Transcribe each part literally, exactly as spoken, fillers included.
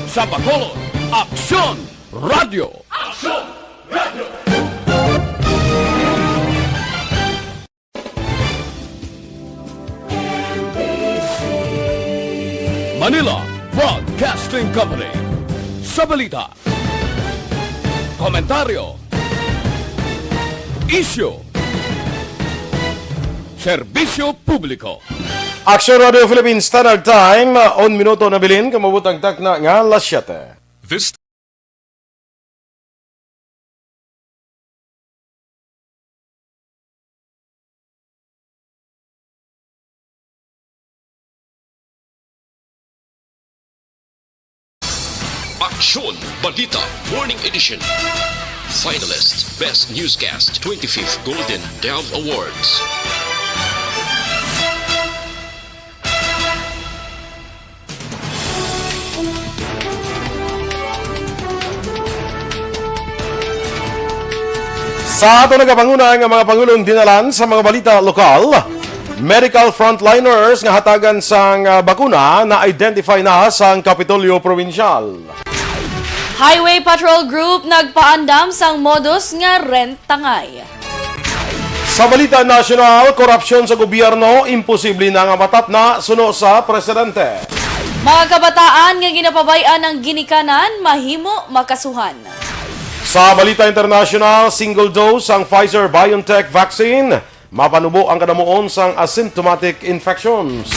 Sa Bacolod, Aksyon Radio. Aksyon Radio. Manila Broadcasting Company. Sa balita, komentaryo, isyu, serbisyo publiko. Aksyon Radio Philippine Standard Time, un minuto na bilin, kamaabot ang takna nga alas siyete. This Aksyon Balita Morning Edition. Finalist, Best Newscast, twenty-fifth Golden Dove Awards. Sa ato nagapanguna nga mga pangulong dinalan sa mga balita lokal, medical frontliners nga hatagan sang, ah, bakuna na-identify na sang Kapitolyo Probinsyal. Highway Patrol Group nagpaandam sang modus nga rent tangay. Sa balita nasyonal, korupsyon sa gobyerno, imposible na nga matapna suno sa presidente. Mga kabataan nga ginapabay-an ang ginikanan, mahimo makasuhan. Sa balita internasyonal, single dose ang Pfizer-BioNTech vaccine, mapanubo ang kadamuon sang asymptomatic infections.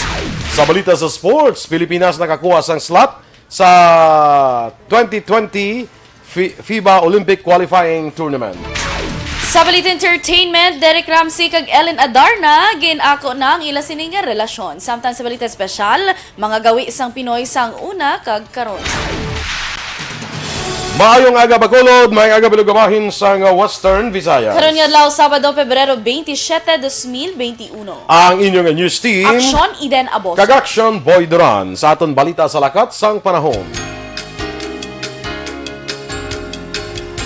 Sa balita sa sports, Pilipinas nakakuha sang slot sa twenty twenty Fi-, FIBA Olympic Qualifying Tournament. Sa balita entertainment, Derek Ramsey kag Ellen Adarna gin-ako na ang ila sini nga relasyon. Samtang sa balita espesyal, mga gawi sang Pinoy sang una kag karon. Maayong aga, Bacolod. Maayong aga, Bilog Bahin sang Western Visayas. Karon nga adlaw, Sabado, Pebrero twenty-seven, twenty twenty-one. Ang inyo nga news team, Aksyon, Eden Aboso. Kag Aksyon, Boy Duran. Sa aton balita sa lakat sang panahon.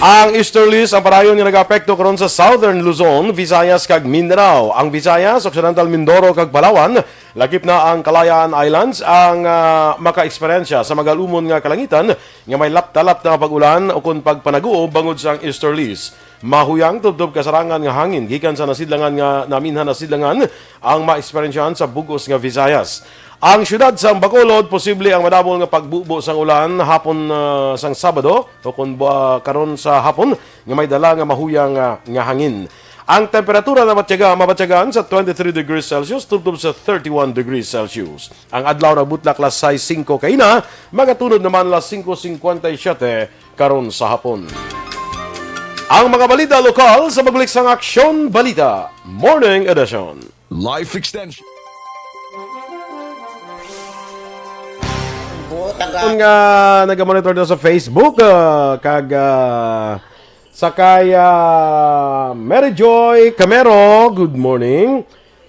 Ang easterlies ang padayon nga nagaapekto karon sa Southern Luzon, Visayas, kag Mindanao. Ang Visayas, Occidental Mindoro, kag Palawan, lakip na ang Kalayaan Islands, ang, ah, makaeksperyensya sa magalumon nga kalangitan nga may lapta-lapta nga pag-ulan ukon pagpanaguob bangod sang easterlies. Mahuyang tubtob kasarangan nga hangin gikan sa nasidlangan nga naminhan nasidlangan ang maeksperyensyahan sa bug-os nga Visayas. Ang siyudad sang Bacolod, posible ang madabol nga pagbubo sang ulan hapon, ah, sang Sabado o kon bu-, ah, karon sa hapon nga may dala nga mahuyang, ah, nga hangin. Ang temperatura nabatyaga, mabatyagan sa twenty-three degrees Celsius tubtob sa thirty-one degrees Celsius. Ang adlaw nagbutlak las sais singko kaina, magatunod naman las singko singkwenta y siyete karon sa hapon. Ang mga balita lokal sa pagbalik sang Aksyon Balita Morning Edition. Life extension. Kung nga nagamonitor na sa Facebook, ah, kag, ah, sa kay, ah, Mary Joy Camero, good morning.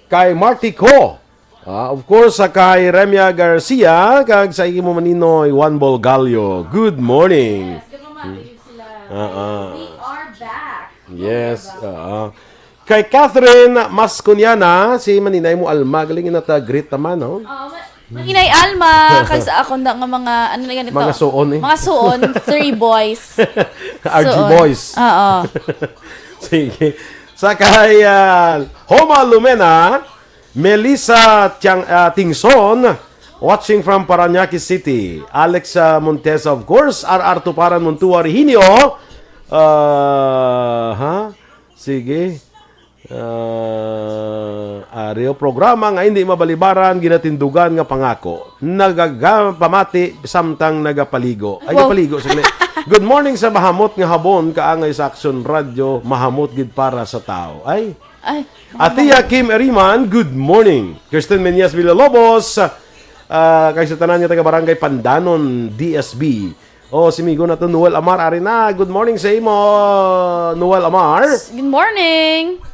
Kay Marty Co, ah, of course, sa kay Remia Garcia, kag sa imo maninoy, Juan Bolgallo. Good morning. Yes, good morning sila. Ah, ah. We are back. Yes, ah, ah. Kay Catherine Masconiana, si maninay mo, Alma, galing na ta, greet naman, no? Oo, ma-, maninay Alma, kag sa akon da nga mga, ano na ganito? Mga suon, eh. Mga suon, three boys. R G Suon. Boys. Oo. Sige. Sa kay, ah, Homa Lumena, Melissa Tiang-, ah, Tingson, watching from Parañaque City. Alex, ah, Montesa, of course. R R Tuparan Montua Rehinio. Ah, ha? Sige. Ah, Ario, programa nga hindi mabalibaran, ginatindugan nga pangako. Nagagapamati samtang nagapaligo. Ay, Wow. gapaligo, saglit. Good morning sa mahamot nga habon, kaangay sa Aksyon Radyo, mahamot gid para sa tao. Ay, Ay, Atia Kim Eriman, good morning. Kristen Meñas Villalobos, ah, kay sa tanan nga taga Barangay Pandanon, D S B. Oh, si migo nato Noel Amar, ari na. Good morning sa imo, Noel Amar. Good morning.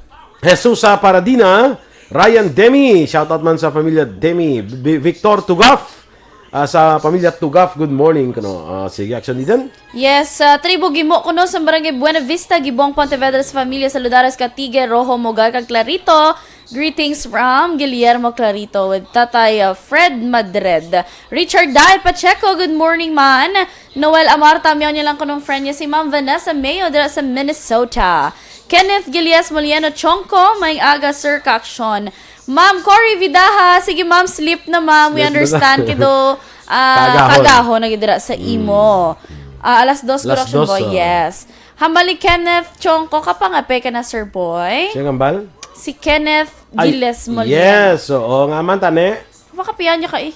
Jesusa Paradina, Ryan Demi, shoutout man sa pamilya Demi, Vi-, Victor Tugaf, ah, sa pamilya Tugaf, good morning kuno. Ah, sige, Action Eden. Yes, sa Tribo Gimo kuno sa Barangay Buena Vista, Gibong Pontevedra sa pamilya Saludares, Katigue, Rojo, Mogar, kag Clarito. Greetings from Guillermo Clarito with Tatay, uh, Fred Madrid. Richard Dai Pacheco, good morning, man. Noel Amar, tamyaw niya lang kunong friend niya si Ma'am Vanessa Mayo dira sa Minnesota. Kenneth Gilias Molieno Chongco, may aga, sir, kaaksyon. Ma'am Cory Vidaha, sige, ma'am, sleep na, ma'am. We Sleep na. understand, kido, ah, Kagahon. kagahon na gid dira sa Mm. imo. Ah, alas dos, Alas production dos, boy, oh. yes. Hambal ni Kenneth Chongco, kapangape ka na, sir boy? Sino hambal? Si Kenneth Ay, Giles Molina. yes, oo nga man, tani. Makapiyan niya ka eh.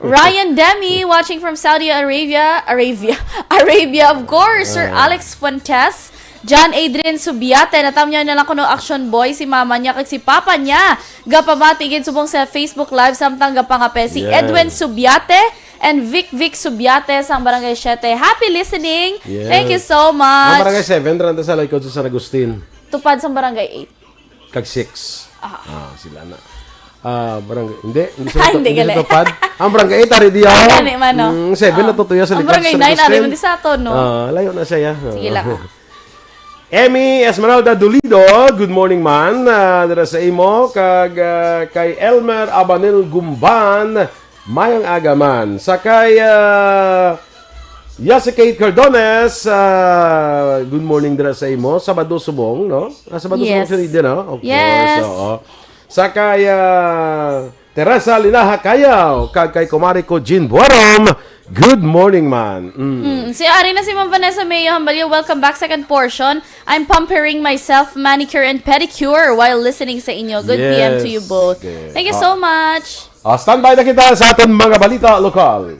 Ryan Demi, watching from Saudi Arabia. Arabia. Arabia, of course. Sir Ah. Alex Fuentes. John Adrian Subiate. Natamyaw na lang kuno action boy si mama niya kag si papa niya. Gapamati gid subong sa Facebook Live samtang gapangape si Yes. Edwin Subiate and Vic Vic Subiate sang Barangay Siete. Happy listening. Yes. Thank you so Ang much. Barangay Seven, randa sa likod sa San Agustin. Tupad sang Barangay Eight. Kag six. Ah. Ah, sila na. Ah, barangay, hindi, hindi sa Hindi, hindi sa gali. Tupad. Ang barangay eight, ari diya. Gani man, no? Mm, seven Ah. natutuyo sa Ang likod barangay sa nine, ari Agustin. man di sa ato, no? Ah, layo na siya. Sige lang. Emmy Esmeralda Dolido, good morning, man. Ah, dira sa imo, kag, ah, kay Elmer Abanil Gumban, mayang aga, man. Sa kay, ah, Yasi Kate Cardones, ah, good morning dira sa imo. Sabado subong, no? Ah, Sabado subong Yes. si Lydia, no? Of Yes. course, oo. Sa kay, ah, Teresa Linaha Cayaw, kag kay kumari ko, Jean Buarom, good morning, man. Mm. Mm, si Ari na si Ma'am Vanessa Mayo Hambalyo, welcome back. Second portion, I'm pampering myself, manicure and pedicure while listening sa inyo. Good P M to you Yes. both. Okay. Thank you Ah. so much. Ah, standby na kita sa aton mga balita lokal.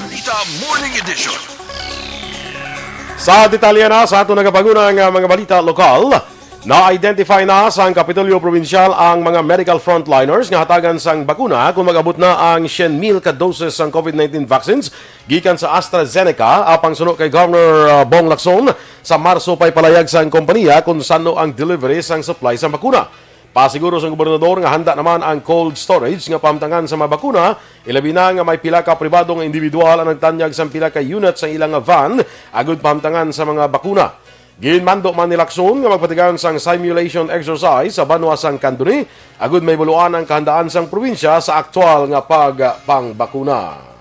Balita Morning Edition. Sa detalye na sa aton nagapaguna nga mga balita lokal, na-identify na sang Kapitolyo Probinsyal ang mga medical frontliners nga hatagan sang bakuna kon mag-abot na ang syen mil ka doses sang COVID nineteen vaccines gikan sa AstraZeneca, apang suno kay Governor, uh, Bong Lacson, sa Marso pa'y palayag sang kompanya kon san-o ang delivery sang supply sang bakuna. Pasiguro sang gobernador nga handa naman ang cold storage nga pahamtangan sa mga bakuna, ilabi na nga may pila ka pribado nga individual ang nagtanyag sang pila ka unit sa ilang nga van agud pahamtangan sa mga bakuna. Ginmando man ni Lacson nga magpatigayon sang simulation exercise sa banwa sang Candoni agud mahibaluan ang kahandaan sang probinsya sa aktual nga pagpangbakuna.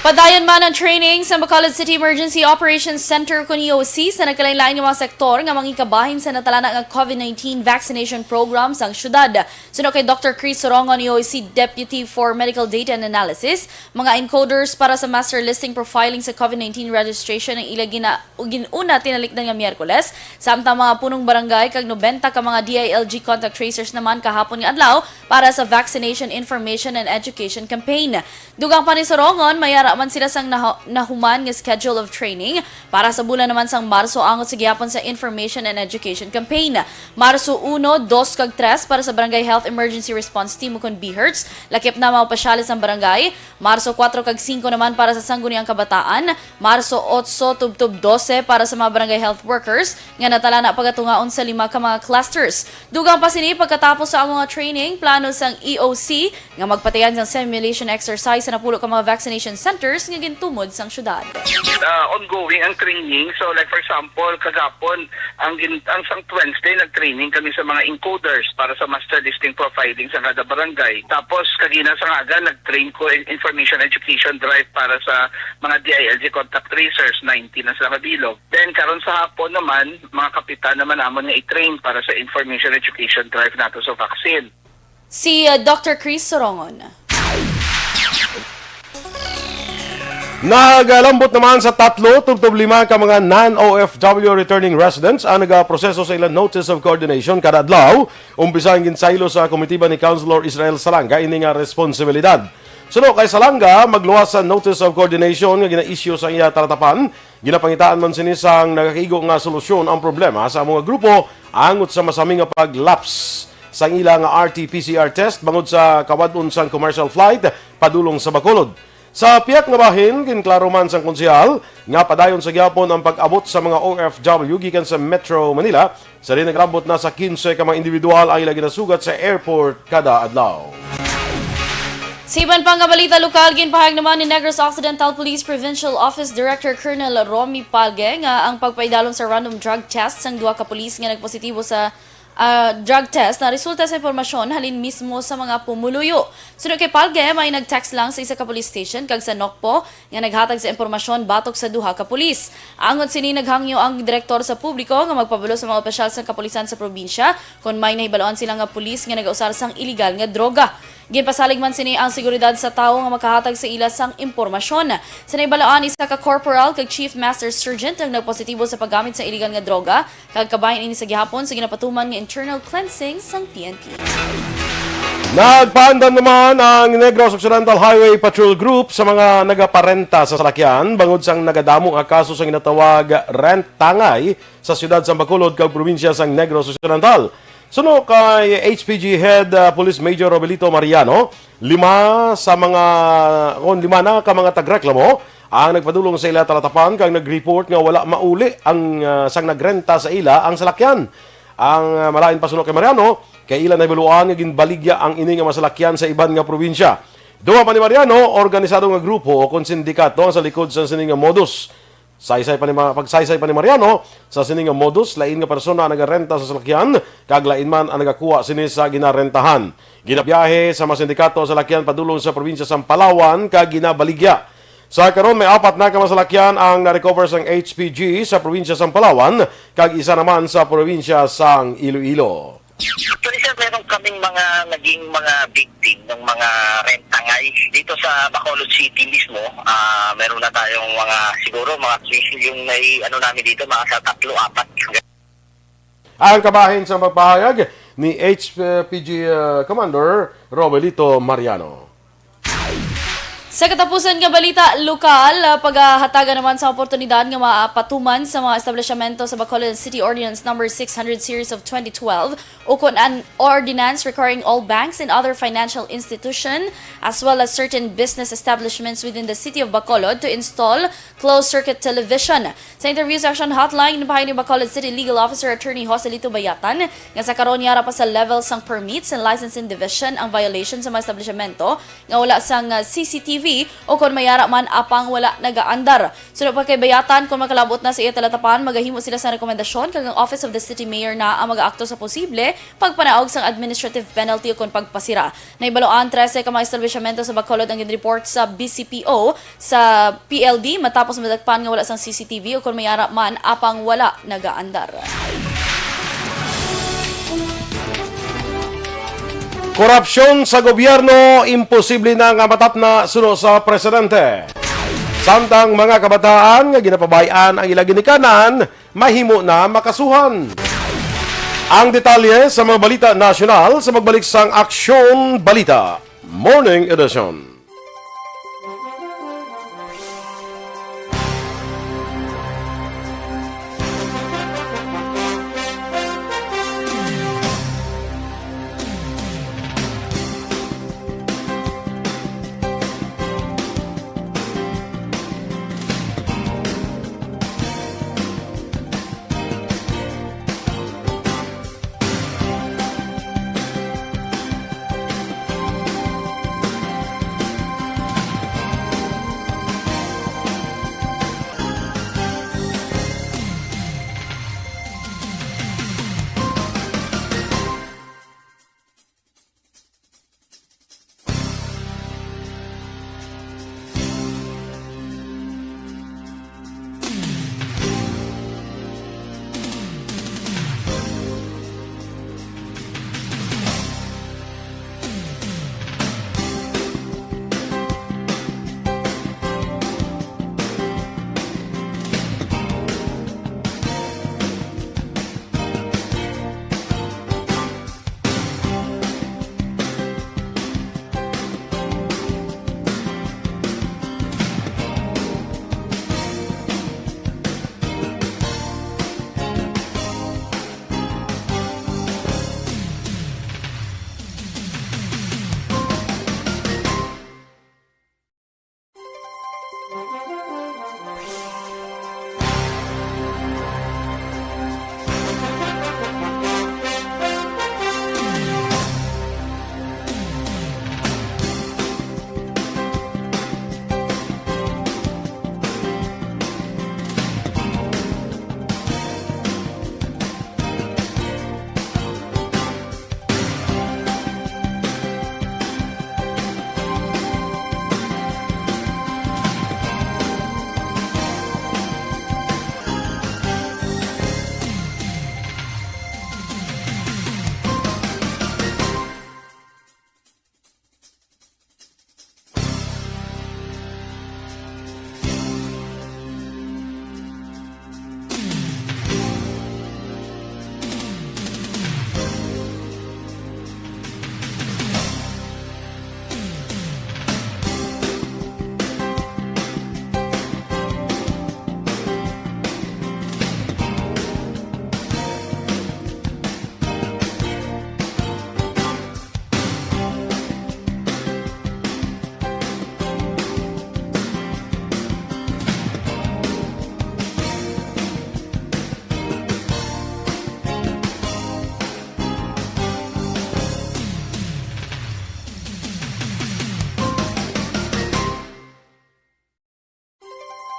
Padayon man ang training sa Bacolod City Emergency Operations Center, kun E O C, sa nagkalain-lain nga mga sektor nga mangikabahin sa natalana nga COVID nineteen vaccination program sang syudad. Suno kay Doctor Chris Sorongon, E O C Deputy for Medical Data and Analysis, mga encoders para sa master listing profiling sa COVID nineteen registration ang ila gina-, gin-una tinalikdan nga Miyerkules, samtang mga punong barangay kag nobenta ka mga D I L G contact tracers naman kahapon nga adlaw para sa vaccination information and education campaign. Dugang pa ni Sorongon, may ara man sila sang nahu-, nahuman nga schedule of training para sa bulan naman sang Marso angot sa gihapon sa information and education campaign. Marso uno, dos kag tres para sa Barangay Health Emergency Response Team ukon BHERTs, lakip na mga opisyales sang barangay. Marso kuwatro kag singko naman para sa Sangguniang Kabataan. Marso otso tubtob dose para sa mga barangay health workers nga natalana pagatungaon sa lima ka mga clusters. Dugang pa sini, pagkatapos sa amo nga training, plano sang E O C nga magpatigayon sang simulation exercise sa napulo ka mga vaccination centers nga gintumod sang syudad. Ah, ongoing ang training. So, like, for example, kagapon, ang gin-, ang sang Wednesday, nag-training kami sa mga encoders para sa master listing profiling sa kada barangay. Tapos, kagina sa aga, nag-train ko in information education drive para sa mga D I L G contact tracers, ninety na sila kabilog. Then, karon sa hapon naman, mga kapitan naman namon nga i-train para sa information education drive nato sa vaccine. Si, uh, Doctor Chris Sorongon. Nagalambot naman sa tatlo tubtob lima ka mga non-O F W returning residents ang nagaproseso sa ilang notice of coordination kada adlaw. Umpisa ang ginsaylo sa komitiba ni Councilor Israel Salanga ini nga responsibilidad. Suno kay Salanga, magluwas sa notice of coordination nga gina-issue sa iya talatapan. Ginapangitaan man sini sang nagakigo nga solusyon ang problema sa amo nga grupo angot sa masami nga pag-lapse sang ila nga R T P C R test bangod sa kawad-on sang commercial flight padulong sa Bacolod. Sa pihak nga bahin, ginklaro man sang konsehal nga padayon sa gihapon ang pag-abot sa mga O F W gikan sa Metro Manila, sa diin naglabot na sa kinse ka mga individual ang ila ginasugat sa airport kada adlaw. Sa iban pa nga balita lokal, ginpahayag naman ni Negros Occidental Police Provincial Office Director Colonel Romy Palge nga ang pagpaidalom sa random drug test sang duha ka pulis nga nagpositibo sa ah, drug test naresulta sa impormasyon halin mismo sa mga pumuluyo. Suno kay Palge, may nag-text lang sa isa ka police station kag sa NOCPO nga naghatag sa impormasyon batok sa duha ka pulis. Angot sini, naghangyo ang direktor sa publiko nga magpabalo sa mga opisyal sa kapulisan sa probinsya kon may nahibaluan sila nga pulis nga nagausar sang iligal nga droga. Ginpasalig man sini ang seguridad sa tawo nga makahatag sa ila sang impormasyon. Sa nahibaluan, isa ka corporal kag chief master sergeant ang nagpositibo sa paggamit sa iligal nga droga, kag kabahin ini sa gihapon sa ginapatuman nga internal cleansing sang P N P. Nagpaandam naman ang Negros Occidental Highway Patrol Group sa mga nagaparenta sa salakyan bangod sang nagadamo nga kaso sang ginatawag rent tangay sa siyudad sang Bacolod kag probinsya sang Negros Occidental. Suno kay H P G Head, ah, Police Major Robelito Mariano, lima sa mga, kon lima na ka mga tagreklamo ang nagpadulong sa ila talatapan kag nag-report nga wala mauli ang, ah, sang nagrenta sa ila ang salakyan. Ang, ah, malain pa, suno kay Mariano, kay ila nahibaluan nga ginbaligya ang ini nga mga salakyan sa iban nga probinsya. Dugang pa ni Mariano, organisado nga grupo o kon sindikato ang sa likod sa sini nga modus. Saysay pa ni Ma-, pagsaysay pa ni Mariano, sa sini nga modus, lain nga persona ang nagarenta sa salakyan, kag lain man ang nagakuha sini sa ginarentahan. Ginabiyahe sa mga sindikato ang salakyan padulong sa probinsya sang Palawan kag ginabaligya. Sa karon, may apat na ka mga salakyan ang na-recover sang H P G sa probinsya sang Palawan kag isa naman sa probinsya sang Iloilo. Actually, sir, meron kaming mga naging mga victim ng mga rentangay. Dito sa Bacolod City mismo, ah, meron na tayong mga, siguro, mga, yung may, ano namin dito, mga sa tatlo, apat. Ang kabahin sa pagpahayag ni H P G, ah, Commander Robelito Mariano. Sa katapusan nga balita lokal, ah, pagahatagan naman sa oportunidad nga mapatuman sa mga establishmento sa Bacolod City Ordinance Number six hundred Series of twenty twelve, ukon an ordinance requiring all banks and other financial institution, as well as certain business establishments within the city of Bacolod, to install closed-circuit television. Sa interview sa Action Hotline, ginpahayag ni Bacolod City Legal Officer Attorney Joselito Bayatan nga sa karon yara pa sa level sang Permits and Licensing Division ang violation sa mga establishmento nga wala sang, ah, C C T V o kon may ara man apang wala nagaandar. Suno pa kay Bayatan, kon makalabot na sa iya talatapan, magahimo sila sang rekomendasyon kag ang Office of the City Mayor na ang mag-aakto sa posible pagpanaog sang administrative penalty o kon pagpasira. Nahibaluan, trese ka mga establishmento sa Bacolod ang ginreport sa B C P O sa P L D matapos madakpan nga wala sang C C T V o kon may ara man apang wala nagaandar. Korupsyon sa gobyerno, imposible na nga matapna suno sa presidente. Samtang mga kabataan nga ginapabay-an ang ila ginikanan, mahimo na makasuhan. Ang detalye sa mga balita nasyonal sa pagbalik sang Aksyon Balita Morning Edition.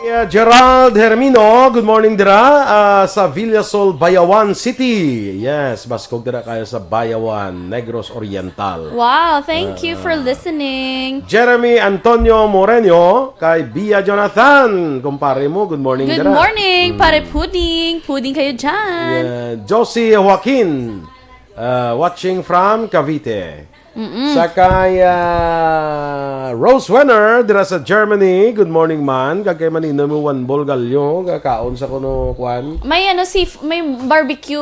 Yeah, Gerald Hermino, good morning dira, ah, sa Villasol, Bayawan City. Yes, baskog dira kayo sa Bayawan, Negros Oriental. Wow, thank you for listening. Jeremy Antonio Moreno, kay Bia Jonathan, kumpare mo, good morning Good dira. morning, Pare Puding. Puding kayo dyan. Yeah, Josie Joaquin, uh, watching from Cavite. Sa kay, ah, Rose Wenner, dira sa Germany. Good morning, man. Kag kay Manino mo, Juan Bolgallo, kakaon sa kuno, kwan. May ano si may barbecue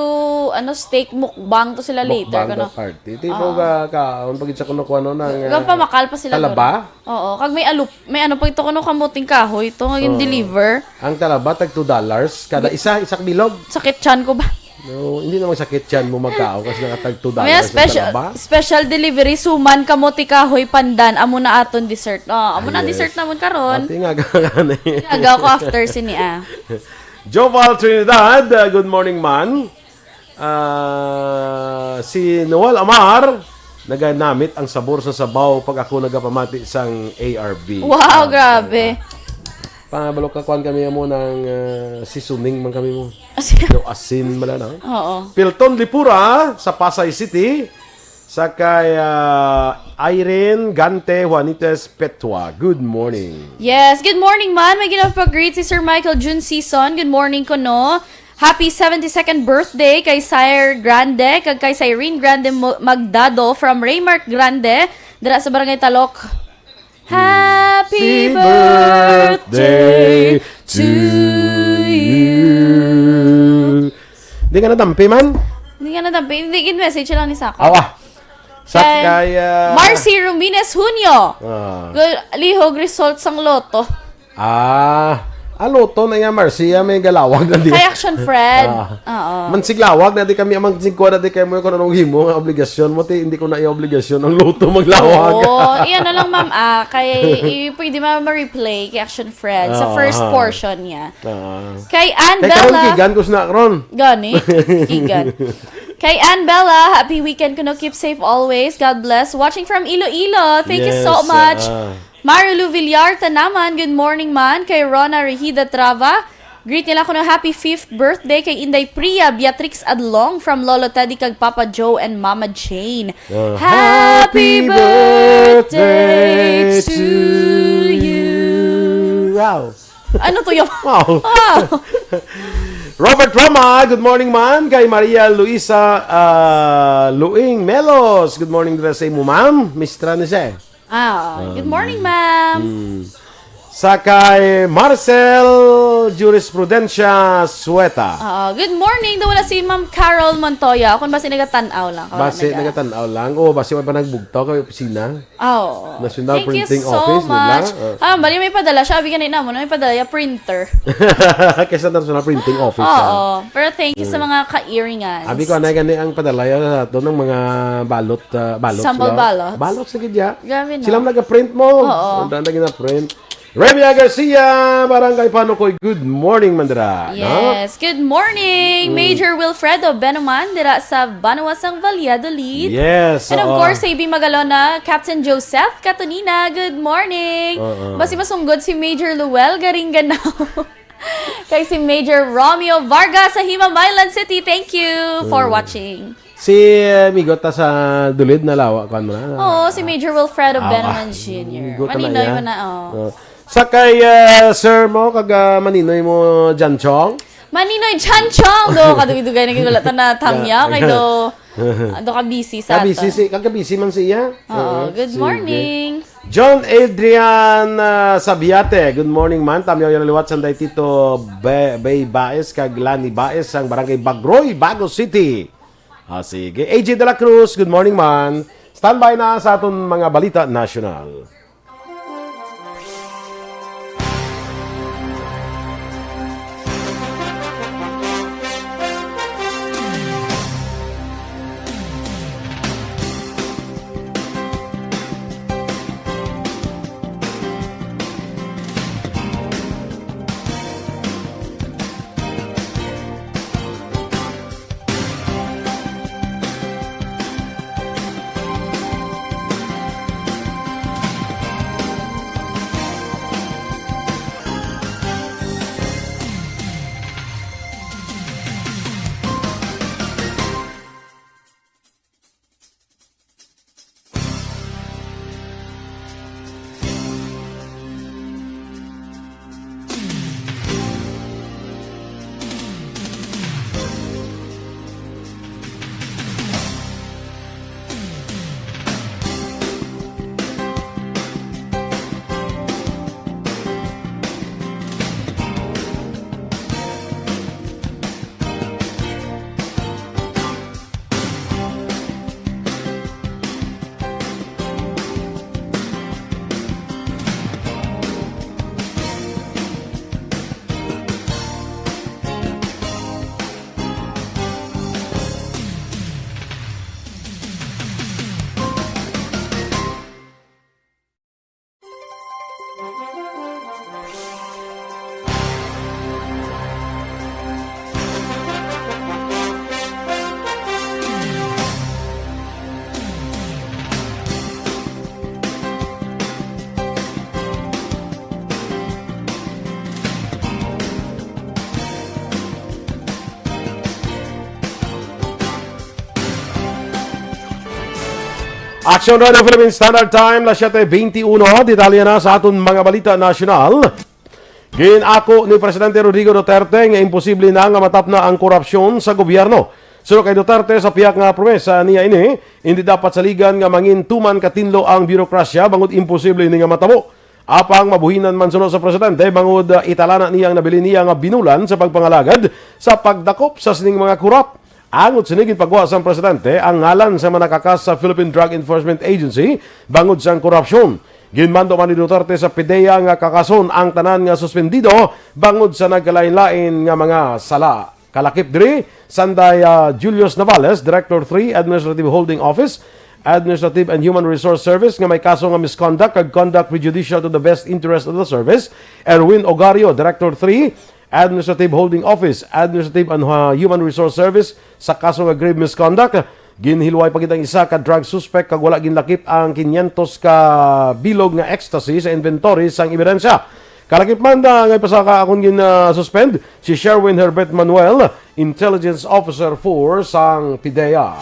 ano steak mukbang to sila later Mukbang kano. Ka party. Tipo ka, kaon, pag sa kuno, kuno, ng, ah, Gapamakal pa sila talaba? Oo, kag may alup, may ano pa ito kuno kamuting kahoy ito nga yung deliver. Ang talaba, tag two dollars. Kada isa, isa ka bilog. Sakit chan ko ba? No, hindi naman sakit yan mo magkaon kasi nakatag two dollars May ang special talaba. special delivery suman kamote kahoy pandan amo na aton dessert. Oh, amo na Yes. Dessert namon karon. Pati nga gani. Agaw ko after sini ah. Joval Trinidad, uh, good morning, man. Ah, si Noel Amar, naganamit ang sabor sa sabaw pag ako nagapamati sang A R B. Wow, grabe. Pabalo ka, kuan kami mo ng ah, seasoning man kami mo. Daw asin bala na. Oo. Pilton Lipura sa Pasay City. Sa kay ah, Irene Gante Juanites Petua. Good morning. Yes, good morning man. May ginapag-greet si Sir Michael June Season. Good morning ko no. Happy seventy-second birthday kay Sir Grande kag kay Cyrene Grande Mo- Magdado from Raymark Grande dira sa Barangay Talok. Happy birthday to you. Di ka natampi man? Hindi nga natampi. Hindi, gin-message lang ni Sako. Awa. Sa Kay kay ah, Marcy Rumines Junio. Ah. Gal- Lihog result sang loto. Ah, ah, loto na yan, Marcia. May galawag na di. Kay Action Fred. Ah. Oo. Mansiglawag na di kami, amang singko na di kayo mo kung anong himo nga obligasyon mo. Ti, hindi ko na i-obligasyon ang loto maglawag. Oo. Iyan na lang, ma'am. Ah, kay, i- pwede ma- ma-replay kay Action Fred sa Oo, first oo. Portion niya. Ah. Kay Ann Kay karon Bella. Kigan ko na ron. Gani. Kigan. Kay Ann Bella, happy weekend kuno. Keep safe always. God bless. Watching from Iloilo. Thank you so Yes, much. ah. Marilu Villar Tanaman, good morning man. Kay Rona Rehida Trava, greet nila kuno happy fifth birthday kay Inday Priya Beatrix Adlong from Lolo Teddy kag Papa Joe and Mama Jane. Ah, Happy birthday to you. Wow. Ano to yung? Wow. Wow. Robert Roma, good morning man. Kay Maria Luisa ah, Luing Melos, good morning dira sa imo, ma'am. Mistra ni siya. Ah, good morning, ma'am. Hmm. Sa kay Marcel Jurisprudencia Sueta. Oo, good morning. Daw wala si Ma'am Carol Montoya. Ako basi nagatan-aw lang. Wala Basi naga- nagatan-aw lang. O, basi may pa nagbugtaw kay opisina. Oh, National thank you Printing so Office, di ba? much. Uh. Ah, bali may padala siya. Abi ganit namon, may padala ya printer. Kaysa National Printing Office. ah. Oo, pero thank you sa mga ka-earringans. Abi ko, anay gani ang padala ya sa ato ng mga balot, ah, balot. Sample sila. ballots? Balot sa gidya. Grabe, no? Sila ang nag-print mo. Oo. Ang daan na gina-print. Revia Garcia, Barangay Panukoy. Good morning, Mandra. No? Yes, good morning, Mm. Major Wilfredo Benuman, dira sa Banwa sang Valladolid. Yes, And of oo. course, sa Ibing Magalona, Captain Joseph Catonina, good morning. Oo. Basi masunggod si Major Luel Garinganao. Kay si Major Romeo Vargas sa Himamaylan City, thank you for Mm. watching. Si, eh, migot ta sa Dulid na lawa, kuwan mo na? Oo, si Major Wilfredo Ah, Benuman ah, Junior. Migot na Maninoy yan. mo na, oh. Oh. Sa kay, eh, sir mo, kag, ah, maninoy mo, Jan Chong? Maninoy Jan Chong, do, kadugay-dugay na gid wala ta na tamya, Yeah. kay do, ah, do ka busy sa Ka busy aton. si, kag ka busy man siya? Oo, Oo, good sige. morning. John Adrian, ah, Sabiate, good morning man. Tamyaw yan liwat sanday Tito Be-, Bay Baez, kag Lani Baez, ang Barangay Bagroy, Bago City. Ah, sige. A J de la Cruz, good morning, man. Standby na sa aton mga balita nasyonal. Action Radio Philippines Standard Time, las siete veintiuno. Detalye na sa aton mga balita nasyonal. Ginako ni Presidente Rodrigo Duterte nga imposible na nga matapna ang korupsyon sa gobyerno. Suno kay Duterte, sa pihak nga promesa niya ini, hindi dapat saligan nga mangin tuman katinlo ang burokrasya bangod imposible ini nga matabo. Apang mabuhinan man suno sa presidente, bangod, ah, italana niya ang nabilin niya nga binulan sa pagpangalagad sa pagdakop sa sining mga korap. Angot sini, ginpagwa sang presidente ang ngalan sa mga nakakas sa Philippine Drug Enforcement Agency bangod sang korupsyon. Ginmando man ni Duterte sa PDEA nga kakason ang tanan nga suspendido bangod sa nagkalain-lain nga mga sala. Kalakip diri, sanday, ah, Julius Navales, Director three, Administrative Holding Office, Administrative and Human Resource Service nga may kaso nga misconduct kag conduct prejudicial to the best interest of the service, Erwin Ogario, Director three, Administrative Holding Office, Administrative and, uh, Human Resource Service sa kaso nga grave misconduct. Ginhilway pa gid ang isa ka drug suspect kag wala ginlakip ang kinyentos ka bilog nga ecstasy sa inventory sang ebidensya. Kalakip man, uh, nga ipasaka akon gin, uh, suspend si Sherwin Herbert Manuel, Intelligence Officer four sang PDEA.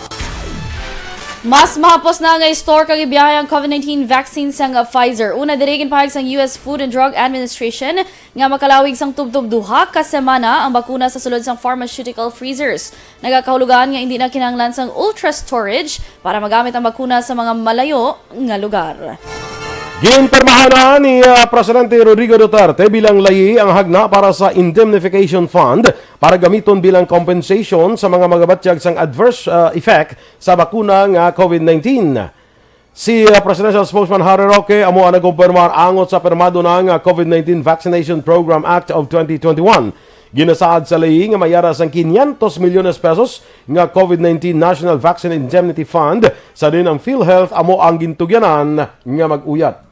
Mas mahapos na nga i-store kag ibiyahe ang COVID nineteen vaccine sang Pfizer. Una diri, ginpahayag sang U S Food and Drug Administration nga makalawig sang tubtob duha ka semana ang bakuna sa sulod sang pharmaceutical freezers. Nagakahulugan nga indi na kinahanglan sang ultra storage para magamit ang bakuna sa mga malayo nga lugar. Ginpirmahan na ni, ah, Presidente Rodrigo Duterte bilang layi ang hagna para sa indemnification fund para gamiton bilang compensation sa mga magabatyag sang adverse, ah, effect sa bakuna nga COVID nineteen. Si, uh, Presidential Spokesman Harry Roque amo ang nagkumpirmar angot sa pirmado na nga COVID nineteen Vaccination Program Act of twenty twenty-one. Ginasaad sa layi nga may ara sang quinientos milyones pesos nga COVID nineteen National Vaccine Indemnity Fund, sa diin ang PhilHealth amo ang gintugyanan nga mag-uyat.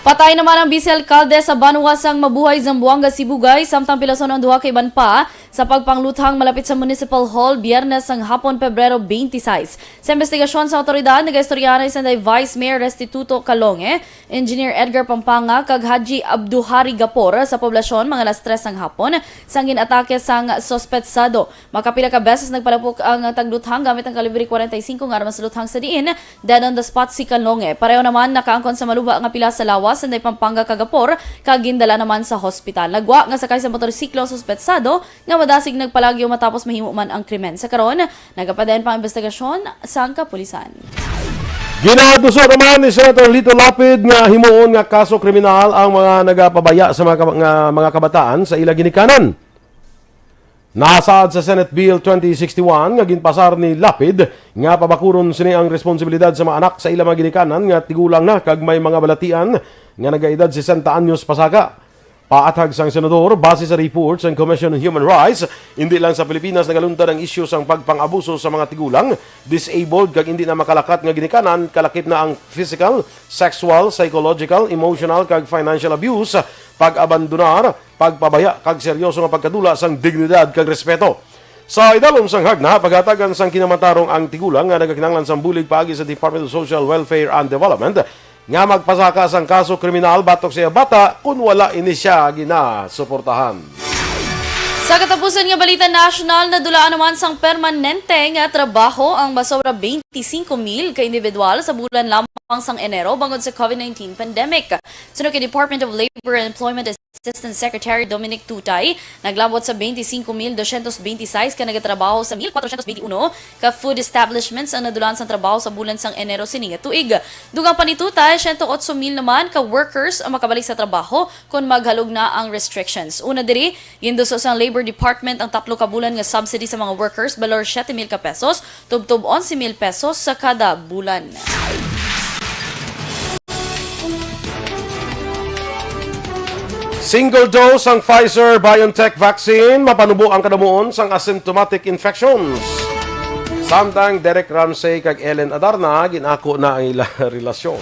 Patay naman ang Vice Alkalde sa banwa sang Mabuhay, Zamboanga Sibugay, samtang pilason ang duha ka iban pa sa pagpangluthang malapit sa Municipal Hall, Biyernes sang hapon, Pebrero twenty-six. Sa investigasyon sa awtoridad, nagaistorya na si Vice Mayor Restituto Calonge, Engineer Edgar Pampanga, kag Haji Abduhari Gapor sa poblasyon mga alas tres sang hapon sang gin-atake sang suspetsado. Makapila ka beses nagpalapok ang tagluthang gamit ang kalibre forty-five nga armas luthang, sa diin dead on the spot si Calonge. Pareho naman nakaangkon sa maluba nga pila sa lawas si Pampanga kag Gapor, kag gindala naman sa hospital. Nagwa nga sakay sa motorsiklo ang suspetsado nga madasig nagpalagyo matapos mahimo man ang krimen. Sa karon, nagapadayon pa ang investigasyon sang kapulisan. Ginaduso naman ni Senator Lito Lapid nga himuon nga kaso kriminal ang mga nagapabaya sa mga kab-, nga mga kabataan sa ila ginikanan. Nasaad sa Senate Bill twenty sixty-one nga ginpasar ni Lapid nga pabakuron sini ang responsibilidad sa mga anak sa ila mga ginikanan nga tigulang na kag may mga balatian nga nagaedad sesenta anyos pasaka. Paathag sang senador, base sa report sang Commission on Human Rights, indi lang sa Pilipinas nagaluntad ang isyu sang pagpang-abuso sa mga tigulang, disabled, kag indi na makalakat nga ginikanan, kalakip na ang physical, sexual, psychological, emotional, kag financial abuse, pag-abandonar, pagpabaya, kag seryoso nga pagkadula sang dignidad kag respeto. Sa idalom sang hagna, pagatagan sang kinamatarong ang tigulang nga nagakinahanglan sang bulig paagi sa Department of Social Welfare and Development nga magpasaka sang kaso kriminal batok sa iya bata kon wala ini siya ginasuportahan. Sa katapusan nga balita nasyonal, nadulaan naman sang permanente nga trabaho ang masobra twenty-five mil ka individual sa bulan lamang sang Enero bangod sa COVID nineteen pandemic. Suno kay Department of Labor and Employment Assistant Secretary Dominic Tutay, naglabot sa twenty-five mil dosyentos twenty-sais ka nagatrabaho sa mil kwatrosyentos twenty-uno ka food establishments ang nadulaan sang trabaho sa bulan sang Enero sini nga tuig. Dugang pa ni Tutay, siyento otso mil naman ka workers ang makabalik sa trabaho kon maghalog na ang restrictions. Una diri, ginduso sang Labor Department ang tatlo ka bulan nga subsidy sa mga workers, balor siyete mil ka pesos, tubtob onse mil pesos sa kada bulan. Single dose ang Pfizer-BioNTech vaccine, mapanubo ang kadamuon sang asymptomatic infections. Samtang Derek Ramsay kag Ellen Adarna, gin-ako na ang ila relasyon.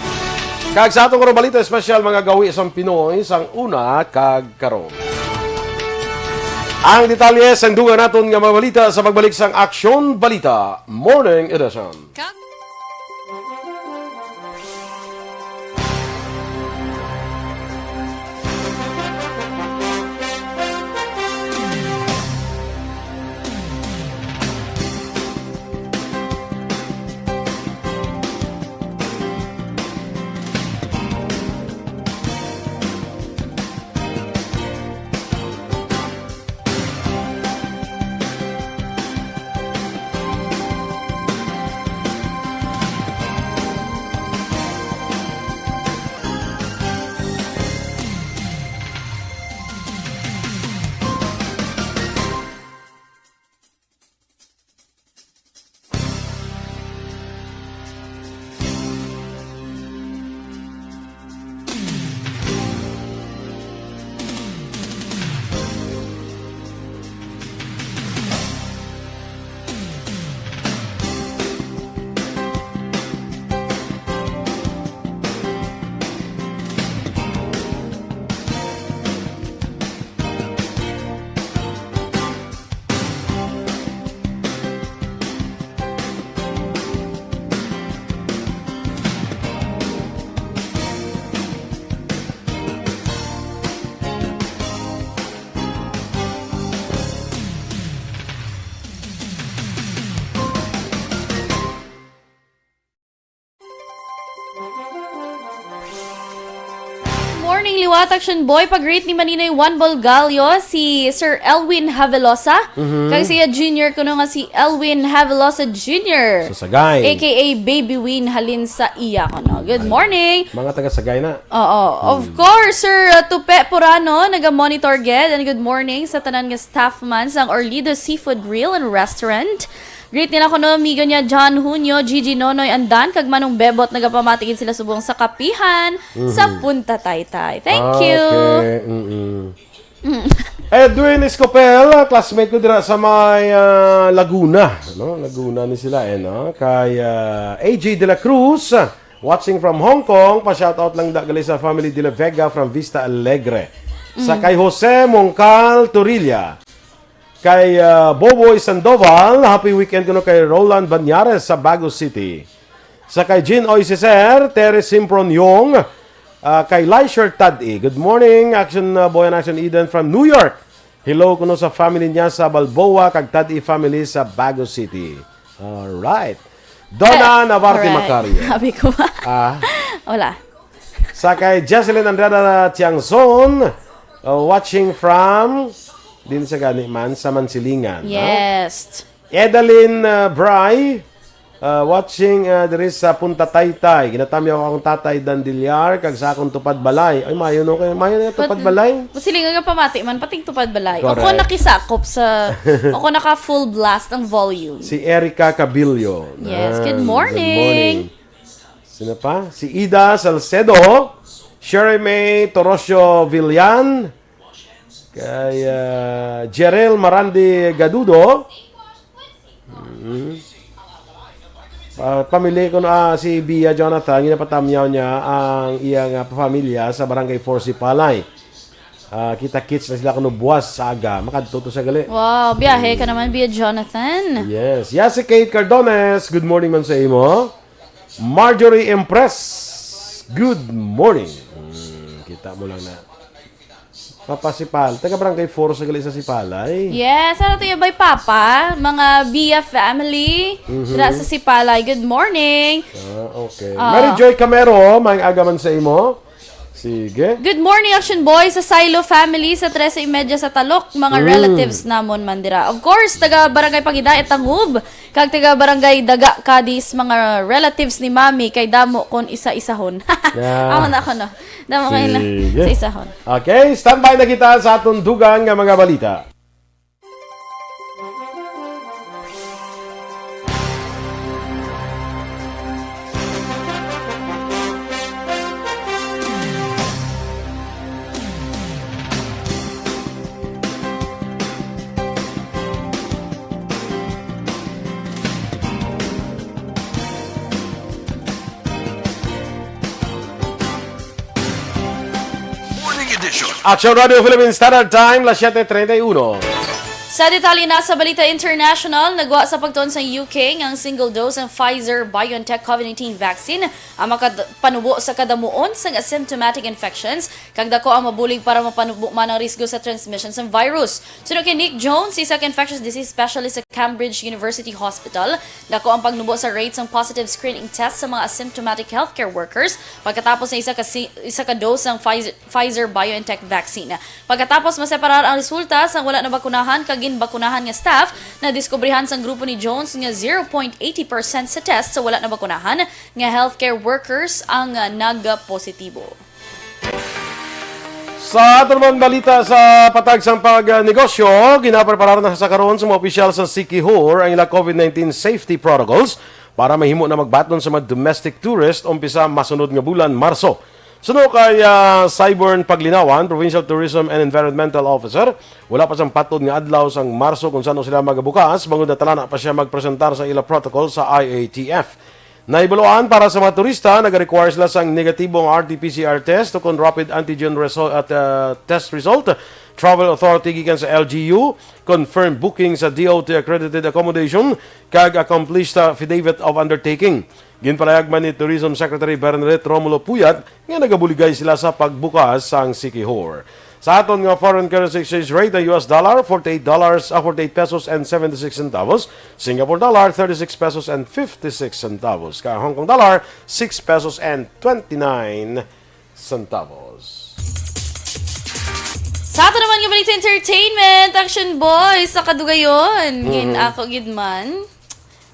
Kag sa atong karong balita espesyal, mga gawi sang Pinoy sang una kag karon. Ang detalye sang dugang naton nga mga balita sa pagbalik sang Aksyon Balita Morning Edition. Morning, liwat, Action Boy. Pag-greet ni Maninoy Juan Bolgallo, si Sir Elwin Havelosa. Mhm. Kag siya Junior kuno nga si Elwin Havelosa Junior. Sa Sagay. A K A Baby Win, halin sa iya kuno. Good morning. Mga taga Sagay na. Oo. Of Hmm. course, Sir, uh, Tupe Purano, naga-monitor gid. And good morning sa tanan nga staff man sang Orlido Seafood Grill and Restaurant. Greet nila kuno amigo niya John Hunyo, Gigi Nonoy Andan, kag Manong Bebot, nagapamati gid sila subong sa kapihan sa Mhm. Punta Taytay. Thank you. Okay, mm-mm. Mm. Edwin Escopel, classmate ko dira sa may, ah, Laguna, no? Laguna ni sila, eh, no? Kay, ah, A J de la Cruz, Watching from Hong Kong, pa-shoutout lang da gali sa family De La Vega from Vista Alegre. Sa kay Jose Mongcal Torilla, kay, ah, Boboy Sandoval, happy weekend kuno kay Roland Banyares sa Bago City. Sa kay Jean Oy Ceser, Terry Simpron Yong, ah, kay Lysher Tadi. Good morning, Action, ah, Boy and Action Eden from New York. Hello kuno sa family niya sa Balboa kag Tadi family sa Bago City. Alright. Donna Navarre Alright. Macario. Sabi ko ba? Ah. Wala. Sa kay Jocelyn Andrada Tiangson, uh, watching from, din sa gani man, sa Mansilingan, no? Yes. Edalyn, uh, Bry, uh, watching, uh, diri sa Punta Taytay. Ginatamyaw akong tatay Dandiliar, kag sa akong tupad balay. Ay, mayo no kay, mayo na tupad But, balay. But sila nga pamati man, pating tupad balay. Ako Correct. nakisakop sa, ako naka full blast ang volume. Si Erica Cabillo. Yes, good Nan, morning. Good morning. Sino pa? Si Ida Salcedo, Sherry May Torosio Villan, kay, ah, Jerel Marandi Gadudo. Mm. Ah, pamili ko na, ah, si Bia Jonathan, ginapatamyaw niya ang iyang, ah, pamilya sa Barangay four Sipalay. Ah, kita-kits na sila kuno buwas sa aga. Makadto to sa gali. Wow, biyahe ka naman, Bia Jonathan. Yes. Yes, si Kate Cardones. Good morning man sa imo. Marjorie Empress. Good morning. Hmm, kita mo lang na. Papa Sipal. Taga Barangay four sa gali sa Sipalay. Yes, ano to yung by Papa? Mga Bia family. Mhm. Dira sa Sipalay. Good morning. Ah, okay. Ah. Mary Joy Camero, maayong aga man sa imo. Sige. Good morning, Action Boy, sa Silo family sa trese y media sa Talok, mga Mm. relatives namon man dira. Of course, taga Barangay Pagidait, Tangub, kag taga Barangay Daga, Cadiz, mga relatives ni Mami, kay damo kon isa-isahon. Yeah. Ako na, ako na. Damo kayo na Sige. sa isahon. Okay, standby na kita sa atong dugang nga mga balita. Morning edition. Action Radio Philippine Standard Time, las siete treinta y uno. Sa detalye na sa Balita International, nagwa sa pagtuon sa U K nga ang single dose ang Pfizer-BioNTech COVID nineteen vaccine ang makapanubo sa kadamuon sang asymptomatic infections, kag dako ang mabulig para mapanubo man ang risgo sa transmission sang virus. Suno kay Nick Jones, isa ka infectious disease specialist sa Cambridge University Hospital, dako ang pagnubo sa rate sang positive screening test sa mga asymptomatic healthcare workers pagkatapos sa isa ka si-, isa ka dose sang Pfizer, Pfizer-BioNTech vaccine. Pagkatapos maseparar ang resulta sang wala nabakunahan kag ginbakunahan nga staff, nadiskubrihan sang grupo ni Jones nga zero point eighty percent sa test sa wala nabakunahan nga healthcare workers ang, ah, nagpositibo. Sa aton man balita sa patag sang pagnegosyo, ginapreparar na sa karon sa mga opisyal sa Siquijor ang ila COVID nineteen safety protocols para mahimo na magbaton sa mga domestic tourist umpisa masunod nga bulan, Marso. Suno kay, ah, Cyborn Paglinawan, Provincial Tourism and Environmental Officer, wala pa sang patod nga adlaw sang Marso kung sano sila magabukas, bangod na talana pa siya magpresentar sa ila protocol sa I A T F. Nahibaluan, para sa mga turista, nag-require sila sang negatibo nga R T P C R test o kon rapid antigen result at, ah, test result, travel authority gikan sa L G U, confirmed booking sa D O T accredited accommodation, kag accomplished affidavit of undertaking. Ginpalahayag man ni Tourism Secretary Bernadette Romulo Puyat nga nagabuligay sila sa pagbukas sang Siquijor. Sa aton nga foreign currency exchange rate, ang U S dollar, forty-eight dollars, ah, forty-eight pesos and seventy-six centavos, Singapore dollar, thirty-six pesos and fifty-six centavos, kag Hong Kong dollar, six pesos and twenty-nine centavos. Sa ato naman nga balita entertainment, Action Boy, sa kadugayon. Gin Mhm. ako gid man.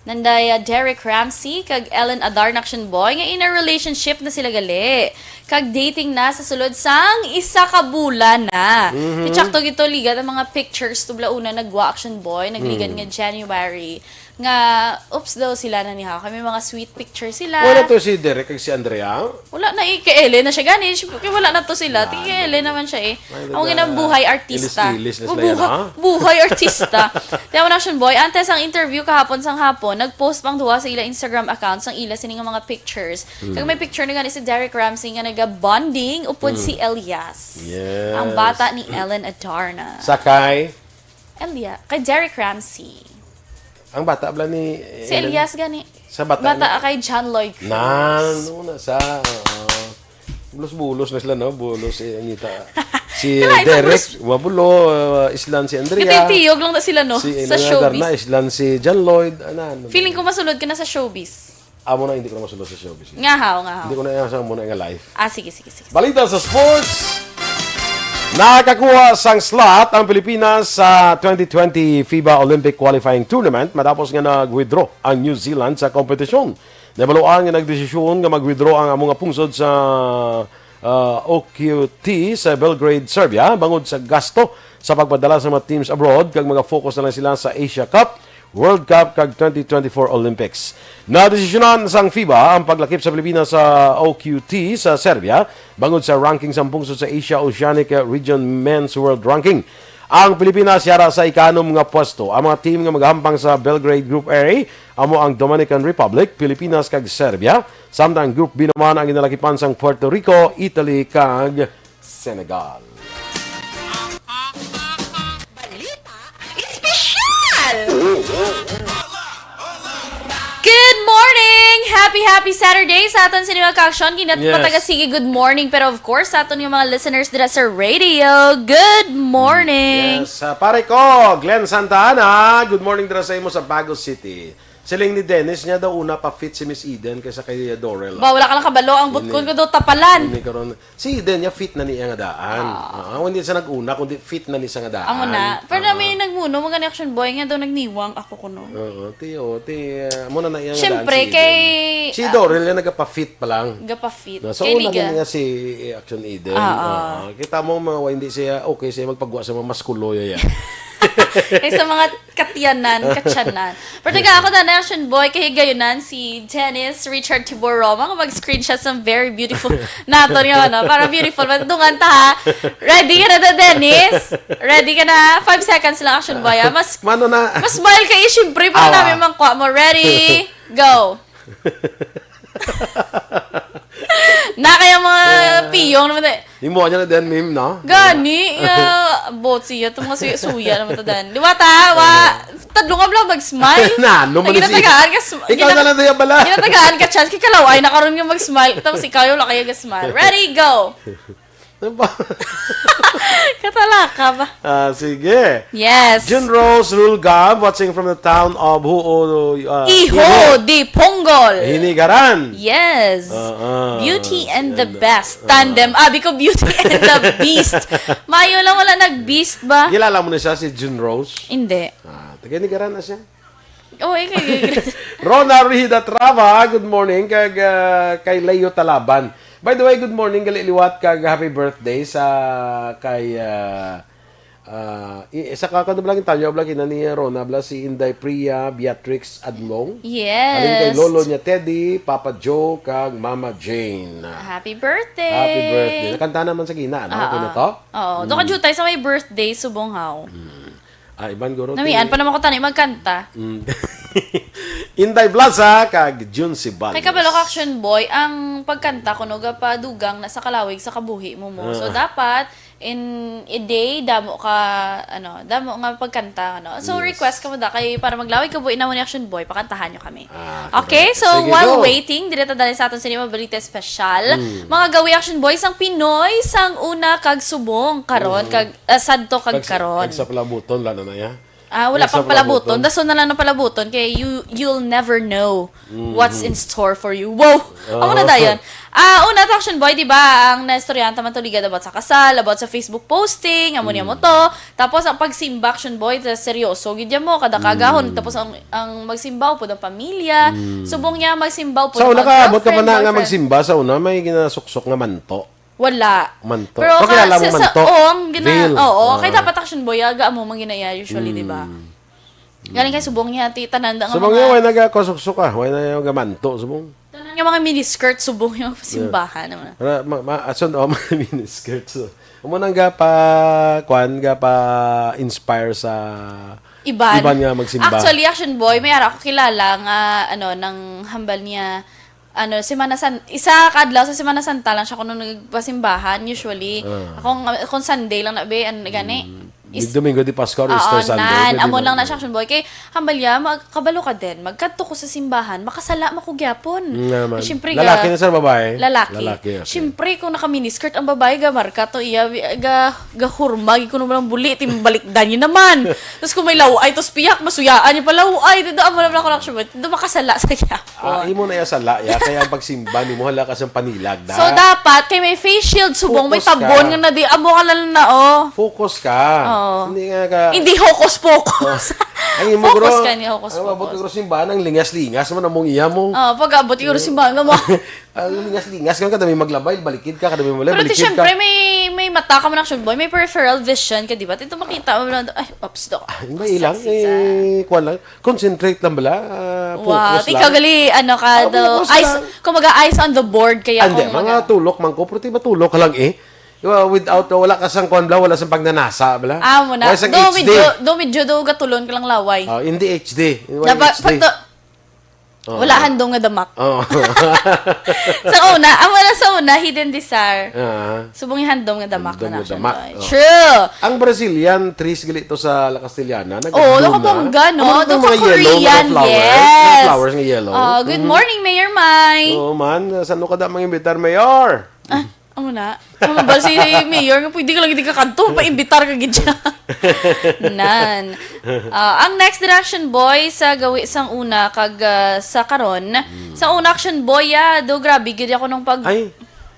Nanday, ah, Derek Ramsey kag Ellen Adarna, Action Boy, nga in a relationship na sila gali. Kag dating na sa sulod sang isa ka bulan na. Mhm. Kay tsakto gid to, ligat ang mga pictures tubla una nagwa, Action Boy, nagligad Mm. nga January. Nga, oops daw sila na ni Hao. Kay may mga sweet picture sila. Wala to si Derek kag si Andrea? Wala na eh. Kay Ellen na siya gani. Siyempre, kay wala na to sila. Wala Ti kay na. Ellen naman siya eh. Ay, Ang diba? Ginang buhay artista. Ilis-ilis na sila yan, Buha- ha? Buhay artista. Tiyaw na, Action Boy. Antes ang interview kahapon sang hapon, nag-post pang duha sa ila Instagram account sang ila sini nga mga pictures. Kag may picture na gani si Derek Ramsey nga naga-bonding upod si Elias. Yes. Ang bata ni Ellen Adarna. Sakay? Elia, kay Derek Ramsey. Ang bata bala ni Si Ellen? Elias gani. Sa bata Bata na- kay John Lloyd Cruz. Nan, una sa, ah, bulos-bulos na sila, no? Bulos, eh, ang ita. Si Kalain sa Derek, bulos. Wabulo, ah, Islan si Andrea. Katiyog-tiyog lang na sila, no? Si Sa Ellen showbiz. Adarna, Islan si John Lloyd. Ano, ano, Feeling ano. ko masulod ka na sa showbiz. Amo na, hindi ko na masulod sa showbiz. Nga haw, nga haw. Hindi ko na iya sa muna nga life. Ah, sige, sige, sige. Balita sa sports. Nakakuha sang slot ang Pilipinas sa twenty twenty FIBA Olympic Qualifying Tournament matapos nga nag-withdraw ang New Zealand sa kompetisyon. Nabaluan nga nagdesisyon nga mag-withdraw ang amo nga pungsod sa, ah, O Q T sa Belgrade, Serbia, bangod sa gasto sa pagpadala sa mga teams abroad kag mga focus na lang sila sa Asia Cup, World Cup kag twenty twenty-four Olympics. Nadesisyonan sang FIBA ang paglakip sa Pilipinas sa O Q T sa Serbia bangod sa ranking sang pungsod sa Asia Oceanic Region Men's World Ranking. Ang Pilipinas yara sa ikanom nga pwesto. Ang mga team nga magahampang sa Belgrade Group A amo ang Dominican Republic, Pilipinas, kag Serbia, samtang ang Group B naman ang ginalakipan sang Puerto Rico, Italy, kag Senegal. Balita Espesyal! Good morning! Happy, happy Saturday sa aton sini, mga ka-action. Kinat Yes. mataga sige, good morning. Pero of course, sa aton nga mga listeners dira sa radio, good morning! Yes, ah, pare ko, Glenn Santa Ana, good morning dira sa imo sa Bago City. Siling ni Dennis niya daw una pa fit si Miss Eden kaysa kay Dorel. Ba, wala ka lang kabalo. Ang butkon Hindi. ko daw tapalan. Hindi karon. Si Eden niya fit na niya nga daan. Ah. Ah, hindi sa nag-una, kundi fit na ni sa nga daan. Amo na. Pero Ah. na may nagmuno, mga ni Action Boy, nga daw nagniwang ako kuno. Oo, ti, oh, ti, ah, amo na na iya nga Siyempre, daan si kay, Eden. Si ah, Dorel niya nagapa-fit pa lang. Gapa-fit. Na, sa Kay una liga. gani nga si Action Eden. Ah, ah. Ah, kita mo, mga, hindi siya okay siya magpagwa sa mga maskulo, ya, ya. Kay sa mga katyanan, katyanan. Pero taga ako na Action Boy, kay gayunan si Dennis Richard Tibor Roma, nga mag-screenshot sa very beautiful naton nga ano, para beautiful. Madungan ta, ha? Ready ka na to, Dennis? Ready ka na? Five seconds lang, Action Boy, ha? Mas, Mano na? mas smile kayo, syempre, para Awa. namin mangkwa mo. Ready? Go! Na kaya mga Ah. piyong naman tayo. Imo niya na din, meme, no? Gani, nga, bot siya, itong mga suya-suya naman to, Dan. Di ba, ta? Wa, tadlo nga bala mag-smile. Na, ano man Ay, si ginatagaan ka sm-, Ikaw gina-, na lang, Daya, bala. ginatagaan ka chance, kay kalaw, ay, nakaroon nga mag-smile. Tapos ikaw, wala kaya ga-smile. Ready, go! Ano ba? Katalaka ba? Ah, sige. Yes. June Rose Rulgab, watching from the town of Huo, ah, Iho Iho. de Pongol. Hinigaran. Yes. Ah, ah. Beauty and the And, Best. ah. Tandem. Abi ko, Beauty and the Beast. Mayo lang wala nag-beast ba? Kilala mo na siya, si June Rose? Hindi. Ah, taga Hinigaran na siya. Oh, ikaw, ikaw, ikaw. Rona Rida Trava, good morning. Kag, ah, kay Leo Talaban. By the way, good morning, gali liwat, kag happy birthday sa kay, ah, ah, i-, isa ka, kano bala ang tawag bala kina ni Rona bala, si Inday Priya Beatrix Adlong. Yes. Halin kay Lolo niya Teddy, Papa Joe, kag Mama Jane. Happy birthday! Happy birthday. Nakanta naman sa gina, ano? Ah, Okay na ah. to? Oo. Mm. Doon ka jutay sa may birthday, subong haw. Mm. Ah, Ivan Gorote. Namian pa naman ko tani magkanta. Mm. Inday Plaza kag Jun Sibal. Kay kabalo ka, Action Boy, ang pagkanta kuno gapadugang na sa kalawig sa kabuhi mo mo. So, Ah. dapat in a day, damo ka, ano, damo nga pagkanta, ano. So, Yes. request ka mo da, kay para maglawig kabuhi na mo ni Action Boy, pakantahan nyo kami. Ah, Okay, correct. so, Sige, while go. waiting, diri ta dali sa aton sini mga balita espesyal. Mm. Mga gawi, Action Boy, sang Pinoy, sang una kag subong, karon, Mhm. kag, ah, sadto kag Kag sa, karon. kag sa palabuton, wala na na ya? Ah, wala Kag sa pang palabuton. palabuton. Dason na lang ng palabuton, kay you, you'll never know Mhm. what's in store for you. Wow! Amo na Oo. dayon. Ah, una, Action Boy, di ba, ang naistoryahan ta man to ligad about sa kasal, about sa Facebook posting, amo niya mo Mm. to. Tapos ang pagsimba, Action Boy, ta-, seryoso gid ya mo, kada kagahon. Mm. Tapos ang, ang magsimba pod ang pamilya. Mm. Subong niya magsimba pod Sa ang una mga ka, abot ka pa girlfriend, na nga boyfriend. magsimba, sa una may ginasuksok nga manto. Wala. Manto. Pero Pakilala ka, mo sa, sa, manto? oo, ang gina-, Veil. oo, Ah. kay dapat Action Boy, aga mo, mang ginaya usually, di ba? Mm. Galing kay subong niya, ti, tanan da nga Subong mga, niya, way nagakasuksok ah. Way na yung gamanto, subong. Tanan nga mga miniskirt, subong yung simbahan naman. Ra, ma, ma, ason, oh, mga miniskirt. So, amo nang gapa, kwan, gapa inspire sa Iban. Iban nga magsimba. Actually, Action Boy, may ara ko kilala nga, ano, nang hambal niya, ano, Semana San, isa ka adlaw sa Semana Santa lang siya kuno nagpasimbahan, usually. Ah. Akong, kung Sunday lang na, be, ano, gani. Is- Domingo de Pascua or Oo, Easter Sunday. nan, Pwede amo na. lang na siya, Action Boy. Kay, hambal niya, magkabalo ka din. Magkadto ko sa simbahan, makasala man ko gyapon. Nga man. Siyempre, Lalaki ga- na sa babae? Lalaki. Lalaki, okay. Siyempre, kung naka-miniskirt ang babae, ga marka to iya, ga, ga hurma, gid kuno lang buli, timbalikdan niya naman. Tapos kung may laway, tapos piyak, masuyaan niya pa laway. Dito, amo naman ako na, Action Boy. Dito, makasala sa gyapon. Ah, imo na iya sala, ya. Kaya ang pagsimba nimo, hala ka sang panilag, da. So, dapat, kay may face shield, subong, may Focus ka. Tabon nga na di, amo ka lang na, oh. Focus ka. Oo. Hindi nga ka... Hindi hocus pocus. Ang imo, Focus guro, ka, hindi hocus ang abot pocus. Guro simbahan, ang lingas-lingas man among iya mo. Oh, pag abot yung simbahan nga mo. Ang lingas-lingas ka, kadami maglabay, balikid ka, kadami maglabay, Pero ti, balikid ka. syempre, may, may mata ka man, Action Boy, may peripheral vision ka, di ba? Ito makita mo lang, ay, oops, do. Hindi ilang, Sexy sa- eh, kuwan lang. Concentrate lang bala. Ah, Wow, focus ikaw lang. gali, ano ka, Ah, do, focus eyes, lang. Kumaga, eyes on the board, kaya Ah, hindi, kung mga maga- tulok man ko, pero di ba tulok ka lang eh. Di ba, without, wala ka sang kuwan bala, wala sang pagnanasa bala. Ah, mo na. Wala sang Do, H D. medyo, do, medyo, do, gatulon ka lang laway. Ah, hindi H D. Wala Dapat, H D. pato, Oo. Wala handom nga damak. Oo. Sa una, amo na sa una, hidden desire. Ah. Subong yung handom nga damak Handom na nga siya, damak, Joy. oh. True. Ang Brazilian trees gali to sa La Castellana, Oo, nag-bloom na. nakabongga, no? Ano Doon mga ka yellow, Korean, mga flowers? yes. Mga flowers nga yellow. Ah, good Mhm. Morning, Mayor Mai. Oo man, saan ka da mang imbitar, Mayor? Ah, amo na. Amo ba si Mayor nga pwede ka lang hindi ka kanto, pa-imbitar ka gid siya. Nan. Ah, ang next din, Action Boy, sa gawi sang una kag, ah, sa karon. Sa una, Action Boy, ah, do grabe gid ako nung pag Hmm. Ay,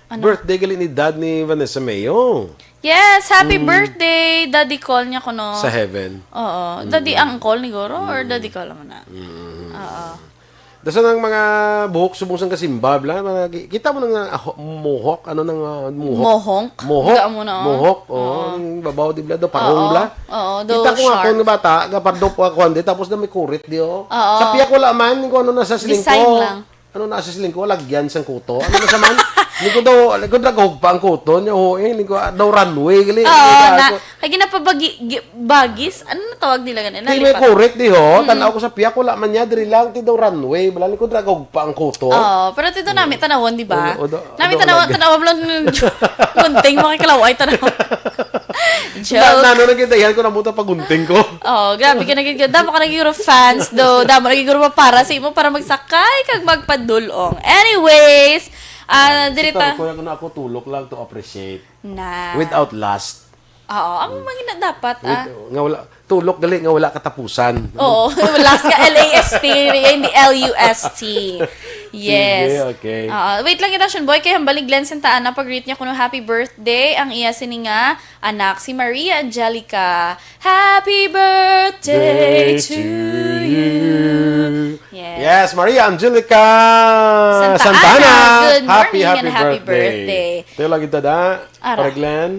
Ano? Birthday gali ni Dad ni Vanessa Mayo. Yes, happy Mm. birthday, Daddy Call niya kuno. Sa heaven. Oo, Daddy Uncle ni Goro or Daddy Call mo na? Mm. Oo. Dasan ang mga buhok subong sang kasimba, bla, mga ki-, kita mo na nga, ah, ho-, mohawk, ano nang, ah, mohawk? Mohonk? Mohawk. Ga mo na, oh. Mohawk, oh, Oo. ang babaw, di bla, do parong, Oo. bla. Oo, do Kita ko nga sharp. Ako nga bata, gapardo po ako, hindi, tapos na may kurit, di, oh. Oo. Sa piyak wala man, kung ano nasa silingko. Design lang. Ano na sa silingko, lagyan sang kuto. Ano na sa man? Hindi ko daw, hindi ko dragog pa ang kuto niya, oh, eh, hindi ko, ah, daw runway, gali. Oo, Hindi ko, na, ako- kay ginapabagi, gi-, bagis, ano na tawag nila ganun? Di may Nalipat. Kurit, di, ho? Tanaw ko sa piyak, wala man niya, diri lang, ti daw runway, bala, hindi ko dragog pa ang kuto. Oo, pero dito namin tanawon, di ba? O, o, do-, Namin do-, tanawon, lagi. tanawon lang ng gunting, mga kalaway, tanawon. Na, Joke. nano na kita, yan ko na mo pagunting ko. Oh, grabe ka naging ganda. Baka naging guro fans do. Damo naging guro para sa imo para magsakay kag magpadulong. Anyways, ah, diri ta. Ko na ako tulok lang to appreciate. Na. Without lust. Oo, ang mga gina dapat, ah. With, nga wala, tulok gali nga wala katapusan. Oo, last ka, L A S T, hindi L U S T. Yes. Sige, okay. Oo, wait lang kita, Shun Boy. Kay hambal ni Glenn Santa Ana, pag-greet niya kuno, "Happy birthday." Ang iya sini nga anak, si Maria Angelica. Happy birthday to you. Yes. Yes, Maria Angelica Santa Santa Ana, Ana. good Happy, morning happy and happy birthday. birthday. Tayo lagi tada. Ara. Para Glenn.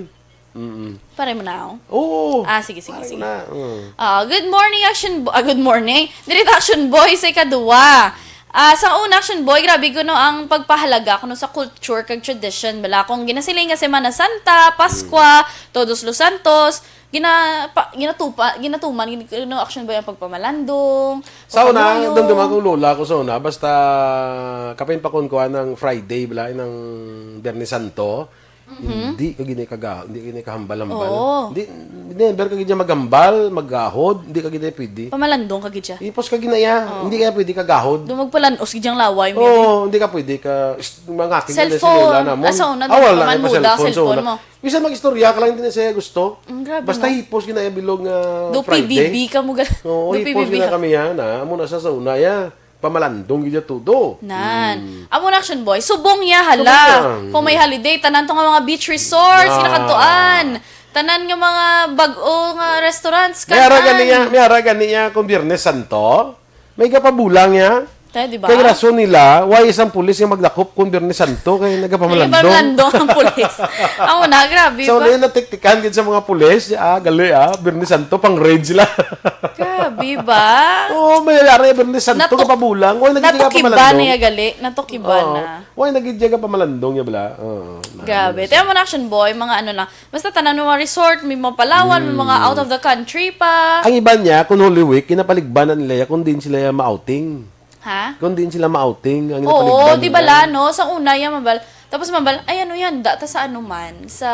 Mm-mm. Pare mo na ako. Oo. Ah, sige, sige, Pare sige. Na. Mm. Ah, good morning, Action Bo-, ah, good morning. Diri ta, Action Boy, sa ikadua. Ah, sa una, Action Boy, grabe ko, no, ang pagpahalaga ko, no, sa culture kag tradition. Bala, kung ginasiling nga Semana Santa, Paskwa, Todos los Santos, gina-, pa-, ginatupa-, ginatuman, gin-, no, Action Boy, ang pagpamalandong, Sa una, pagpaluyong. Dumduman kong lola ko sa una, basta kapin pa kun kuan ng Friday, bala, ng Biyernes Santo, hindi ka ginay kaga-, hindi ka ginay kahambal-hambal. Oo. Hindi, never ka gid maghambal, maggahod, hindi ka gid pwede. Pamalandong ka gid siya. Ipos ka ginaya, hindi ka pwede kagahod. Doon magpalanos gid yung laway mo. Oo, hindi ka pwede ka, mga aking Cellphone. Lola namon. Ah, sa una, Ah, wala man na pa muda, cellphone, sa cellphone una. mo. Bisan mag-istorya ka lang, hindi na siya gusto. Ang grabe, Basta no? hipos ginaya bilog nga Do Friday. P B B ka mo gal-, Oo, do hipos P B B gina ka. Kami yan, ha? Amo na sa sa una, ya. Pamalandong gid ya todo. Nan. Amo na, Action Boy. Subong niya, hala. Subong lang. Kung may holiday, tanan to nga mga beach resorts, Ah. ginakantuan. Tanan nga mga bag-o nga restaurants, May ara kan-an. gani niya, may ara gani niya kung Biyernes Santo. May gapabulang niya. Eh, di ba? Kay rason nila, why isang pulis nga magdakop kung Biyernes Santo kay nagapamalandong? Nagapamalandong ang pulis. Amo na, grabe So, ba? Ano yung natiktikan gid sa mga pulis? Ah, gali ah, Biyernes Santo, pang raid sila. Grabe ba? Oo, may yari Biyernes Santo, Natu- kapabulang. Why nagiging Natukiban pamalandong? Niya gali. Natukiban Oo. Na. Why nagiging pamalandong niya bala? Oo. Grabe. Tayo mo na, Action Boy, mga ano lang. Basta tanan mga resort, may mga Palawan, may mga out of the country pa. Ang iba niya, kung Holy Week, kinapaligbanan nila ya kung din sila ya ma-outing. Ha? Kung din sila ma-outing, ang Oo, ginapaligban di nila. Bala, no? Sa una, yan, mabal. Tapos mabal, ay, ano yan, data sa ano man, sa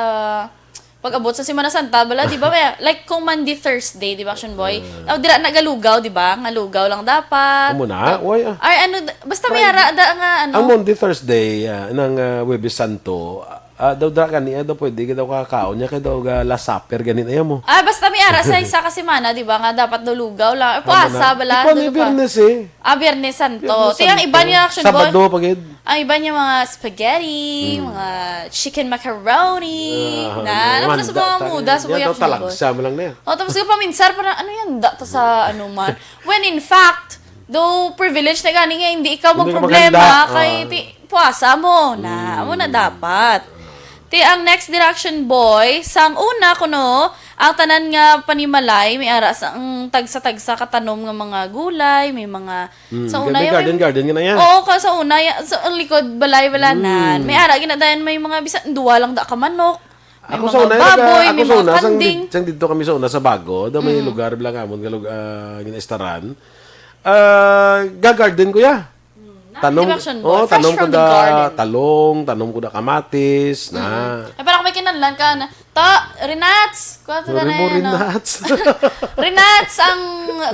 pag-abot sa Semana Santa, bala, di ba? May, like, kung Monday, Thursday, di ba, Action Boy? Oh, dira na galugaw, di ba? Ngalugaw lang dapat. Amo na? Uy, ah. Ay, ano, basta may ara, da, nga, ano. Ang Monday, Thursday, ah, ng ah, Huwebes Santo, ah, daw dra gani, ah, daw pwede ka daw kakaon niya, kay daw ga Last Supper, gani na yan mo. Ah, basta may ara sa isa ka semana, di ba, nga dapat daw lugaw lang. Eh, puasa, bala. Ikaw ni Biyernes eh. Ah, Biyernes Santo. Ti ang iba niya, Action Boy. Sabado pa gid. Ang iba niya mga spaghetti, mga chicken macaroni, Ah, na, ano, ano sa mga handa, muda, sa yan, mga daw Action Boy. Talagsa mo lang na yan. Oh, tapos yung paminsar, parang, ano yan, da to sa, ano man. When in fact, though privilege na gani nga, hindi ikaw Hindi ka magproblema, maghanda, kay ah. ti, puasa mo na, amo na dapat. Ti, ang next direction, boy, sang una, kuno, ang tanan nga panimalay, may ara sa, ang tagsa-tagsa katanom nga mga gulay, may mga, Mm, sa kay una, may yung garden-garden ka na yan. Oo, ka sa una, ya, sa ang likod, balay, wala nan. May ara, ginataan, may mga, bisan, duwa lang da ka manok. May Ako mga sa una, baboy, nag- may ako sa mga una, sang, kanding. Sang dito kami sa una sa Bago, daw may lugar lang amon nga lug-, ah, ginaistaran. Ah, ga-garden ko ya. Tanom, Direction, oh, boy. Fresh tanom ko from the da garden. Talong, tanom ko da kamatis, na. Ay, parang may kinanlan ka na, ta, Renats! Kuha to na Sorry mo, yan, no? Renats. Renats ang,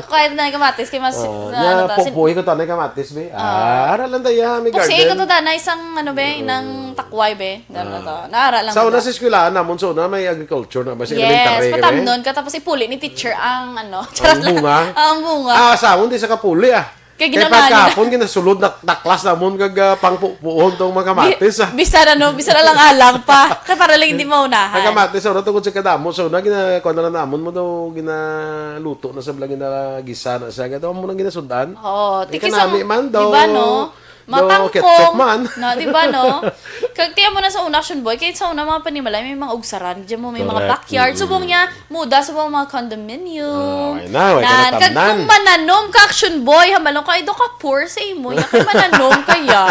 kaya na yung kamatis, kay mas, Oh, na, nya, ano to, po, sin- buhi ko tanay kamatis, be. Ah, ara lang tayo, may Puksi ko garden. To, Dana, isang, ano, be, ng takway, be. Dana to. Naara lang Sa ko una da. Sa eskwelahan namon, sa una may agriculture na ba siya? Yes, Elementary kami. Patamnon ka, tapos ipuli ni teacher ang, ano, charot lang. Bunga? Ang bunga. Ah, sa amon, di sa kapuli, ah. Kay Kay ginangalan. Pagkahapon, ginasulod, nak-, taklas namon, kag ah, pangpupuon tong mga kamatis, ah. Bisan ano, bisan na lang alang pa. Kaya para lang hindi maunahan. Ang kamatis, sa una, tungkol sa kadamo, sa una, gina-, kuwan na lang namon mo daw, ginaluto na sa bala, ginagisa na siya. Kaya mo nang ginasudan. Oo, Di thank you ka so nami much. Man, Di ba, daw, no? daw Matangkong. Ketchup man. No, di ba, no? Kag tiyan mo na sa una, Action Boy, kahit sa una mga panimalay, may mga ugsaran. Diyan mo may mga Correct. Backyard. Subong niya, muda, subong mga condominium. Ay, na, way ka Nan, natamnan. Kag kung mananom ka, Action Boy, hamalong ka, do ka poor sa imo. Ya, kay mananom kaya.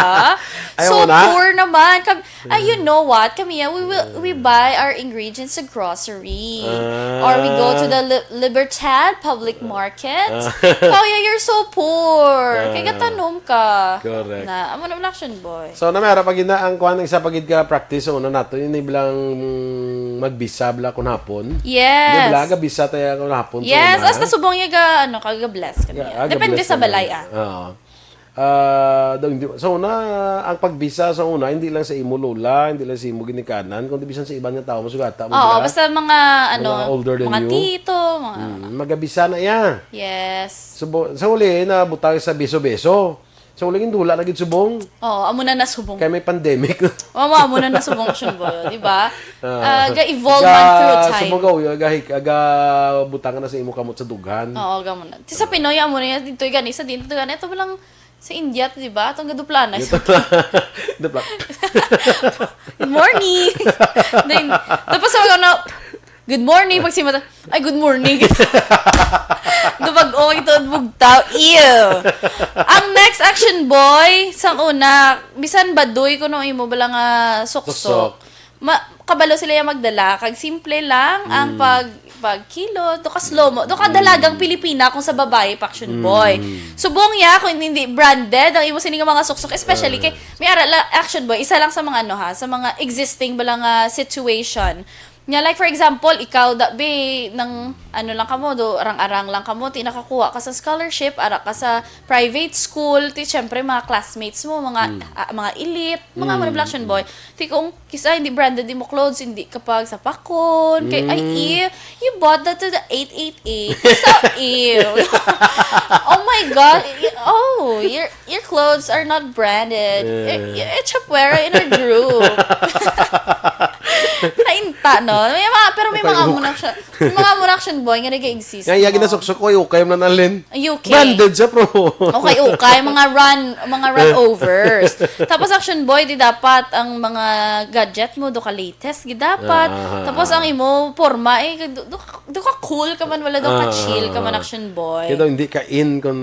Ayaw So mo na? Poor naman. Kag, ay, you know what? Kami, ah, we will, we buy our ingredients sa grocery. Ah. Or we go to the Li- Libertad Public Market. Kaya, you're so poor. Kaya gatanom ka. Correct. Na, amo naman, Action Boy. So, na may ara pa gid na ang kuwan, isa pa gid ka practice sa una nato, yun yung bilang magbisa bala kun hapon. Yes. Di bala, gabisa tayo kun hapon. Yes, Sa una. Hasta subong niya ga, ano, kaga-bless kami. Ga-, ah, Depende ga-bless sa kami. Balay, ah. Oo. Ah, daw, hindi, sa una, ang pagbisa sa una, hindi lang sa imo lola, hindi lang sa imo ginikanan, kundi bisan sa iban nga tao, masugata mo Oo, sila. basta mga, ano, Mga older than mga you. Tito, mga, Mm, magabisa na iya. Yes. Subo, sa uli, nabutang sa beso-beso. Sa uli, hindi wala na gid subong. Oo, amo na nasubong. Kaya may pandemic. Mama, amo na nasubong, Action Boy, di ba? Ah. Ah, ga-evolve man through time. Subong ka, uyo, aga, aga, butangan na sa imo kamot sa dughan. Oo, gamo na. Ti sa Pinoy, amo na yan, dito gani, sa dito gani, ito lang sa India, di ba? Itong gaduplana. Dupla. Good morning! Then, tapos ako na, good morning, pag simata, ay, good morning. Dubag, okay to, bugtaw. Ew! Ang next, Action Boy, sang una, bisan baduy ko nung imo bala nga suksok. Suksok. Ma, kabalo sila yung magdala, kag simple lang ang pag pagkilo, do ka slow mo, do ka dalagang Pilipina kung sa babae pa, Action Boy. Subong ya kung hindi branded ang imo sini nga mga suksok, especially kay may ara la, Action Boy, isa lang sa mga ano ha, sa mga existing bala nga situation. Nga, like, for example, ikaw da be, nang ano lang kamo, do arang-arang lang kamo, ti nakakuha ka sa scholarship, ara ka sa private school, ti syempre mga classmates mo, mga ah, mga elite, mga ano, Action Boy. Ti kung kisa hindi branded imo clothes, hindi ka pagsapakon. Kay, ay, ew, you bought that to the eight eight eight. So, ew. Oh my God. Y- Oh, your your clothes are not branded. Yeah. Y- y- It's Chapuera in our group. Kainta, no? May mga, pero may mga amo na siya. May mga amo na action boy nga nag-exist, Nga, iya no? ginasuksok ko, ay ukay man, Alin. Ay, okay. Branded siya, pro. Okay, okay. Mga run, mga run overs. Tapos action boy, di dapat ang mga gadget mo, do ka latest, di dapat. Ah. Tapos ang imo, forma, eh, do, do, do ka cool ka man, wala do ka Ah. chill ka man, action boy. Kaya daw, hindi ka in kung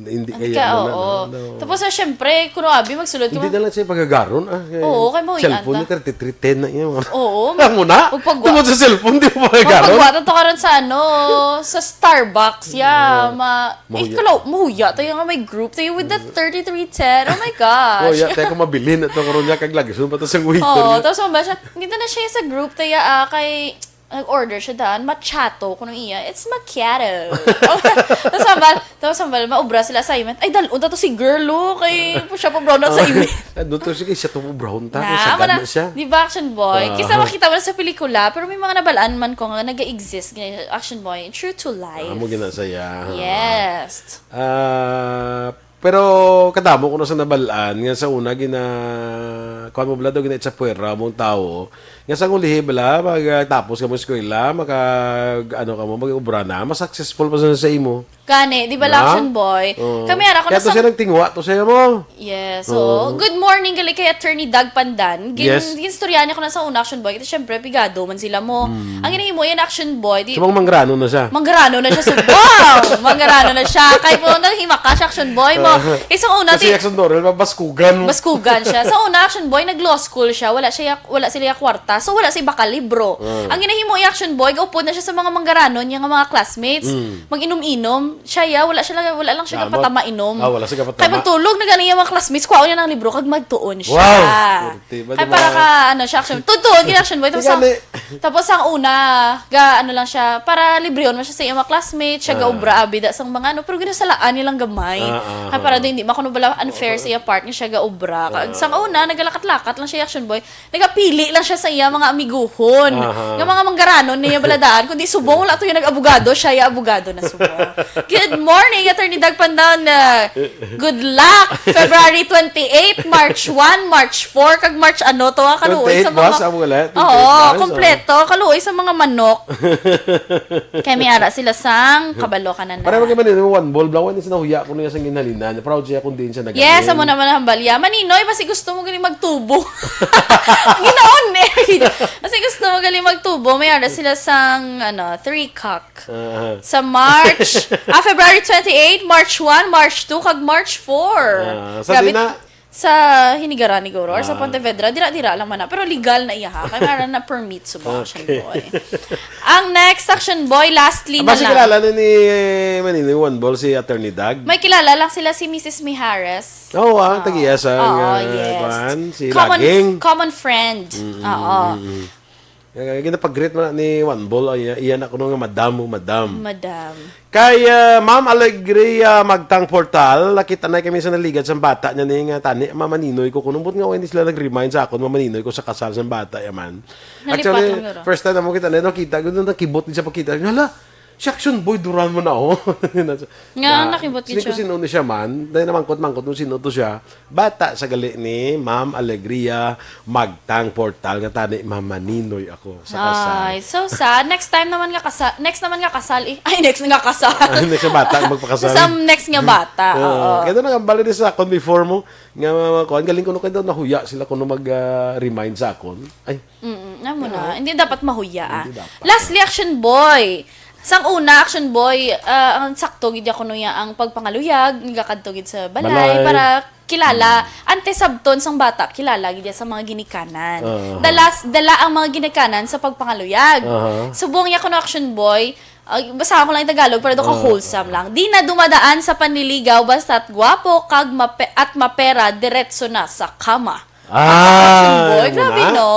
hindi Hindi kaya ka, mo na, oo. no? Tapos, ah, syempre, kuno abi, magsulod ka Hindi man. na lang siya pagagaron, ah. Kaya Oo, kay mo, cellphone ata. na, thirty-three ten na iya. Oo. Alam mo na? Magpagwa- Tungod sa cellphone, di mo pagagaron. Magpagwa to karon sa ano, sa Starbucks, yeah. Ah, Ma- mahuya. Eh, kalaw-, mahuya tayo nga may group tayo with the thirty-three ten. Oh my gosh. Mahuya tayo kung mabilin ito karon niya, kag lagi, sunod pa to sa waiter Oo, niya. tapos mabasa siya, hindi na siya sa group tayo, ah, kay, nag-order siya daan, macchiato, kuno iya, it's macchiato. Tapos hambal, tapos hambal, maubra sila assignment. Ay, dal-on ta to si girl, oh, kay siya pa brown na assignment. Ah, doon to siya, kay siya to brown ta, Na, kay sagad mana, na siya. di ba, action boy? Ah. Kisa makita mo na sa pelikula, pero may mga nabalaan man ko nga nag-exist nga action boy, true to life. Ah, mo ginasaya. Yes. Ah, pero kadamo ko na sa nabalaan nga sa una gina kuan mo bala daw gina-itsapwera mong tawo nga sa ulihi bala mag ah, tapos ka mo eskwela maka ano ka mo mag-obra na mas successful pa sa, sa imo. Gani, di ba, Na? Action Boy? Oo. Kami ara ko Kaya na to sa siya nagtingwa to siya mo. Yes, Oo. oo. Good morning, gali kay Attorney Doug Pandan. Gin, Yes. ginstorya niya ko na sa una, Action Boy. Kasi syempre, pigado man sila mo. Mm. Ang ginahimo yan, Action Boy. Di, Sa mga mangrano na siya. Mangrano na siya, subaw! Mangrano na siya. Kay po, nahimaka siya, Action Boy mo. Uh-huh. Kay sa una, Kasi ti- Action Doral, mabaskugan mo. Baskugan siya. Sa una, Action Boy, nag-law school siya. Wala siya, wala sila ya kwarta. So, wala siya bakalibro. Mm. Ang ginahimo, Action Boy, gaupod na siya sa mga manggaranon niya nga mga classmates. Mm. Mag-inom-inom. Siya, ya, wala siya lang, wala lang siya Gamot. kapatama inom. Ah, wala siya kapatama. Kay magtulog na gani yung mga classmates, kuhaon niya ng libro, kag magtuon siya. Wow! Pwerte ba Kay naman? para ka, ano siya, action. Tutuon, gina-action boy. Tapos ang, Gani. tapos ang una, ga, ano lang siya, para librehon mo siya sa iyang mga classmates, siya Ah. gaubra, abida sang mga ano, pero ginasalaan niya lang gamay. Ah, ah, Kay para ah. din, di makuno bala unfair sa iya part nga siya gaubra. Kag Ah. sang una, nagalakat-lakat lang siya, action boy. Nagapili lang siya sa iya mga amiguhon. Aha. Nga mga manggaranon niya baladaan, kundi subong wala to yung nag-abogado, siya yung abogado na subong. Good morning, Attorney Doug Pandan. Uh, good luck, February twenty-eight, March one, March four, kag March ano to, ah, kaluoy sa twenty-eight, mga boss, amo wala, Oo, twenty-eight, boss, kompleto, kaluoy sa mga manok. Kay may ara sila sang kabalo ka na na. Para magkaiba nila, one ball, blawan niya sa nahuya ko niya sa ginhalinan. Proud siya kung diin siya nagaling. Yes, amo naman ang hambal. Ya, Maninoy, basi gusto mo galing magtubo. Ginaon eh. Basi gusto mo galing magtubo. May ara sila sang, ano, three cock. Ah. Sa March, ah, February twenty-eight, March one, March two, kag March four. Ah, sa Grabe, di na, sa Hinigaran ni Goro or sa Ah. Pontevedra, dira-dira lang man na. Pero legal na iya ha. Kaya meron na permit sa mga action Okay. boy. Ang next action boy, lastly na Basi lang. kilala na ni Maninoy One Ball si Attorney Doug? May kilala lang sila si Missus Mijares. Oo, ah, Oo. tagiya sa, Oo, ah, yes. kuan, si Common, Laging. common friend. Mm, mm, Oo. mm, mm. Kaya ginapag-greet man ni One Ball, ay, iya na kuno nga madam mo, madam. Madam. Kay, ah, Ma'am Alegria Magtang Portal, nakita na kami sa naligad sa bata niya ni nga tani, mamaninoy ko kuno. But nga, hindi sila nag-remind sa akon, mamaninoy ko sa kasal sa bata, yaman. Nalipat Actually, lang, guro. first time na mo kita na, nakita ko, nakibot din siya pagkita. Hala, si Action Boy Duran mo na, oh. Nga, Na, nakibot sini gid ko siya. sino ni siya man, dahil namangkot-mangkot kung sino to siya. Bata sa gali ni Ma'am Alegria Magtang Portal nga tani mamaninoy ako sa kasal. Ay, so sad. Next time naman nga kasal, next naman nga kasal, eh. Ay, next nga kasal. Next nga bata, magpakasal. Sa next nga bata, Oo. oo. Kaya doon ang bali sa akon before mo, nga mga kuan, galing ko no, kaya daw nahuya sila kung mag, ah, remind sa akon. Ay, Mm, amo na. Hindi dapat mahuya, ah. Hindi dapat. Lastly, action boy. Sang una, action boy, ah, ang sakto gid ako nuya ang pagpangaluyag, nagakadto gid sa balay, Balay. para kilala, Mm. ante sabton sang bata, kilala gid sa mga ginikanan. Aha. Dalas, dala ang mga ginikanan sa pagpangaluyag. Aha. Subong niya kuno action boy, ah, basahan ko lang yung Tagalog, pero doon ka Ah. wholesome lang. Di na dumadaan sa panliligaw, basta't gwapo kag mape-, at mapera, diretso na sa kama. Ah, Action boy, yun grabe, na. no?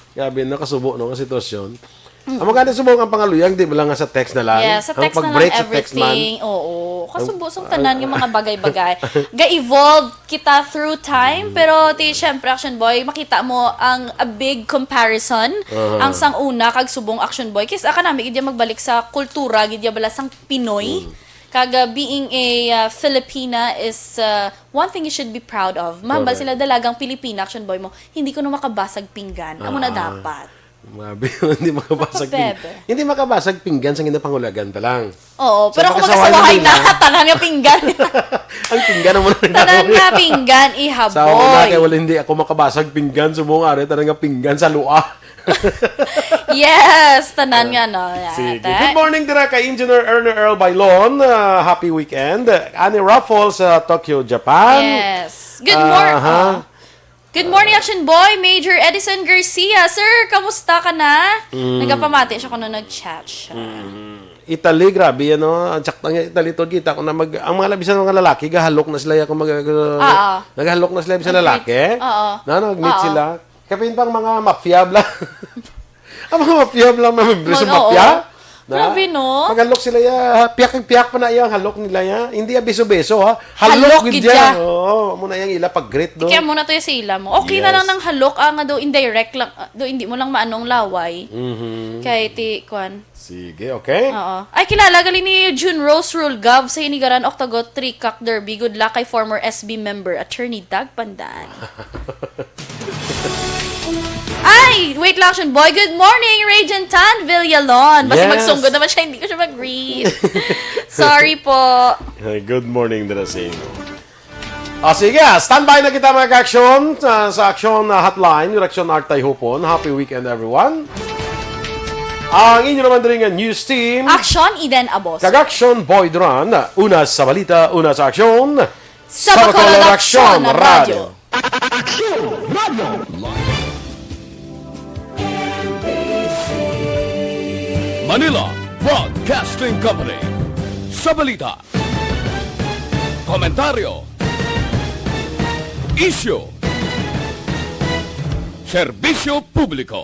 Grabe, no? Kasubo, no? Ang sitwasyon. Mm. Ang maganda subong ang pangaluyang, di ba lang nga sa text na lang? Yes, sa Ang text na pag-break lang sa text man. everything. Oo. Kasubo Ang sang tanan nga mga bagay-bagay. Ga-evolve kita through time, Mm. pero ti, syempre, Action Boy, makita mo ang a big comparison, Uh-huh. ang sang una kag subong Action Boy. Kis, aka nami, gid ya magbalik sa kultura, gid ya bala sang Pinoy. Mm. Kag, uh, being a, uh, Filipina is, uh, one thing you should be proud of. Mahambal Correct. Sila, dalagang Pilipina, action boy mo. Hindi ko na makabasag pinggan. Amo na Ah. dapat. Mabi, hindi makabasag ping-, Bebe. hindi makabasag pinggan sa ginapangulagan pa lang. Oo, So, pero kung magkasawayan magkasawahay na, na nila. tanan nga pinggan. Ang pinggan naman ang Tanan tawag. nga pinggan, ihaboy. Sa una, kay wala, hindi ako makabasag pinggan. Subong ari, tanan nga pinggan sa lua. Yes, tanan nga, no? Yan, Sige. te. Good morning dira kay Engineer Erner Earl Bailon. Ah, happy weekend. Ani Raffles sa Tokyo, Japan. Yes. Good mor-, Aha. oh. Good morning, Action Boy, Major Edison Garcia. Sir, kamusta ka na? Mm. Nagapamati siya kuno nag-chat siya. Mm. Italy, grabe, ano? Ang sakto nga Italy to, kita ko na mag-, ang mga labisan, mga lalaki, gahalok na sila, ya, kung mag-, Oo. naghalok na sila, bisan Nag-meet. lalaki. Oo. Na, nag-meet Oo. sila. Kapin pang mga mafia bla. Ang mga mafia bla, mga membro sa Mag-, mafia. oo. Na? Grabe, no? Magalok sila, ya. Piyak ang piyak pa na iya, ang halok nila, ya. Hindi ya beso-beso, ha. Halok Halok gid gid ya. ya. Oo, muna yang ila pag-greet, no? Kaya muna to yung sa ila mo. Okay na lang Yes. ng halok, ah, nga daw indirect lang, ah, daw hindi mo lang maanong laway. Mhm. Kay ti, kwan. Sige, okay. Oo. Ay, kilala gali ni June Rose Rulgav sa Hinigaran Octagon Three Cock Derby. Good luck kay former S B member, Attorney Doug Pandan. Ay, wait lang, Action Boy. Good morning, Rajan Tan Villalon. Basi Yes. magsunggod naman siya, hindi ko siya mag-read. Sorry po. Ay, good morning, dira sa inyo. Ah, sige, ah, standby na kita, mga ka-action, sa, sa Action, ah, Hotline with Action Art Tayhupon. Happy weekend, everyone. Ang inyo naman diri nga news team. Action, Eden Abos. Kag Action, Boy Duran. Una sa balita, una sa aksyon. Sa Bacolod Bacolod Action Action Radio. Radio. Action Radio. Manila Broadcasting Company. Sa balita, komentaryo, isyu, serbisyo publiko.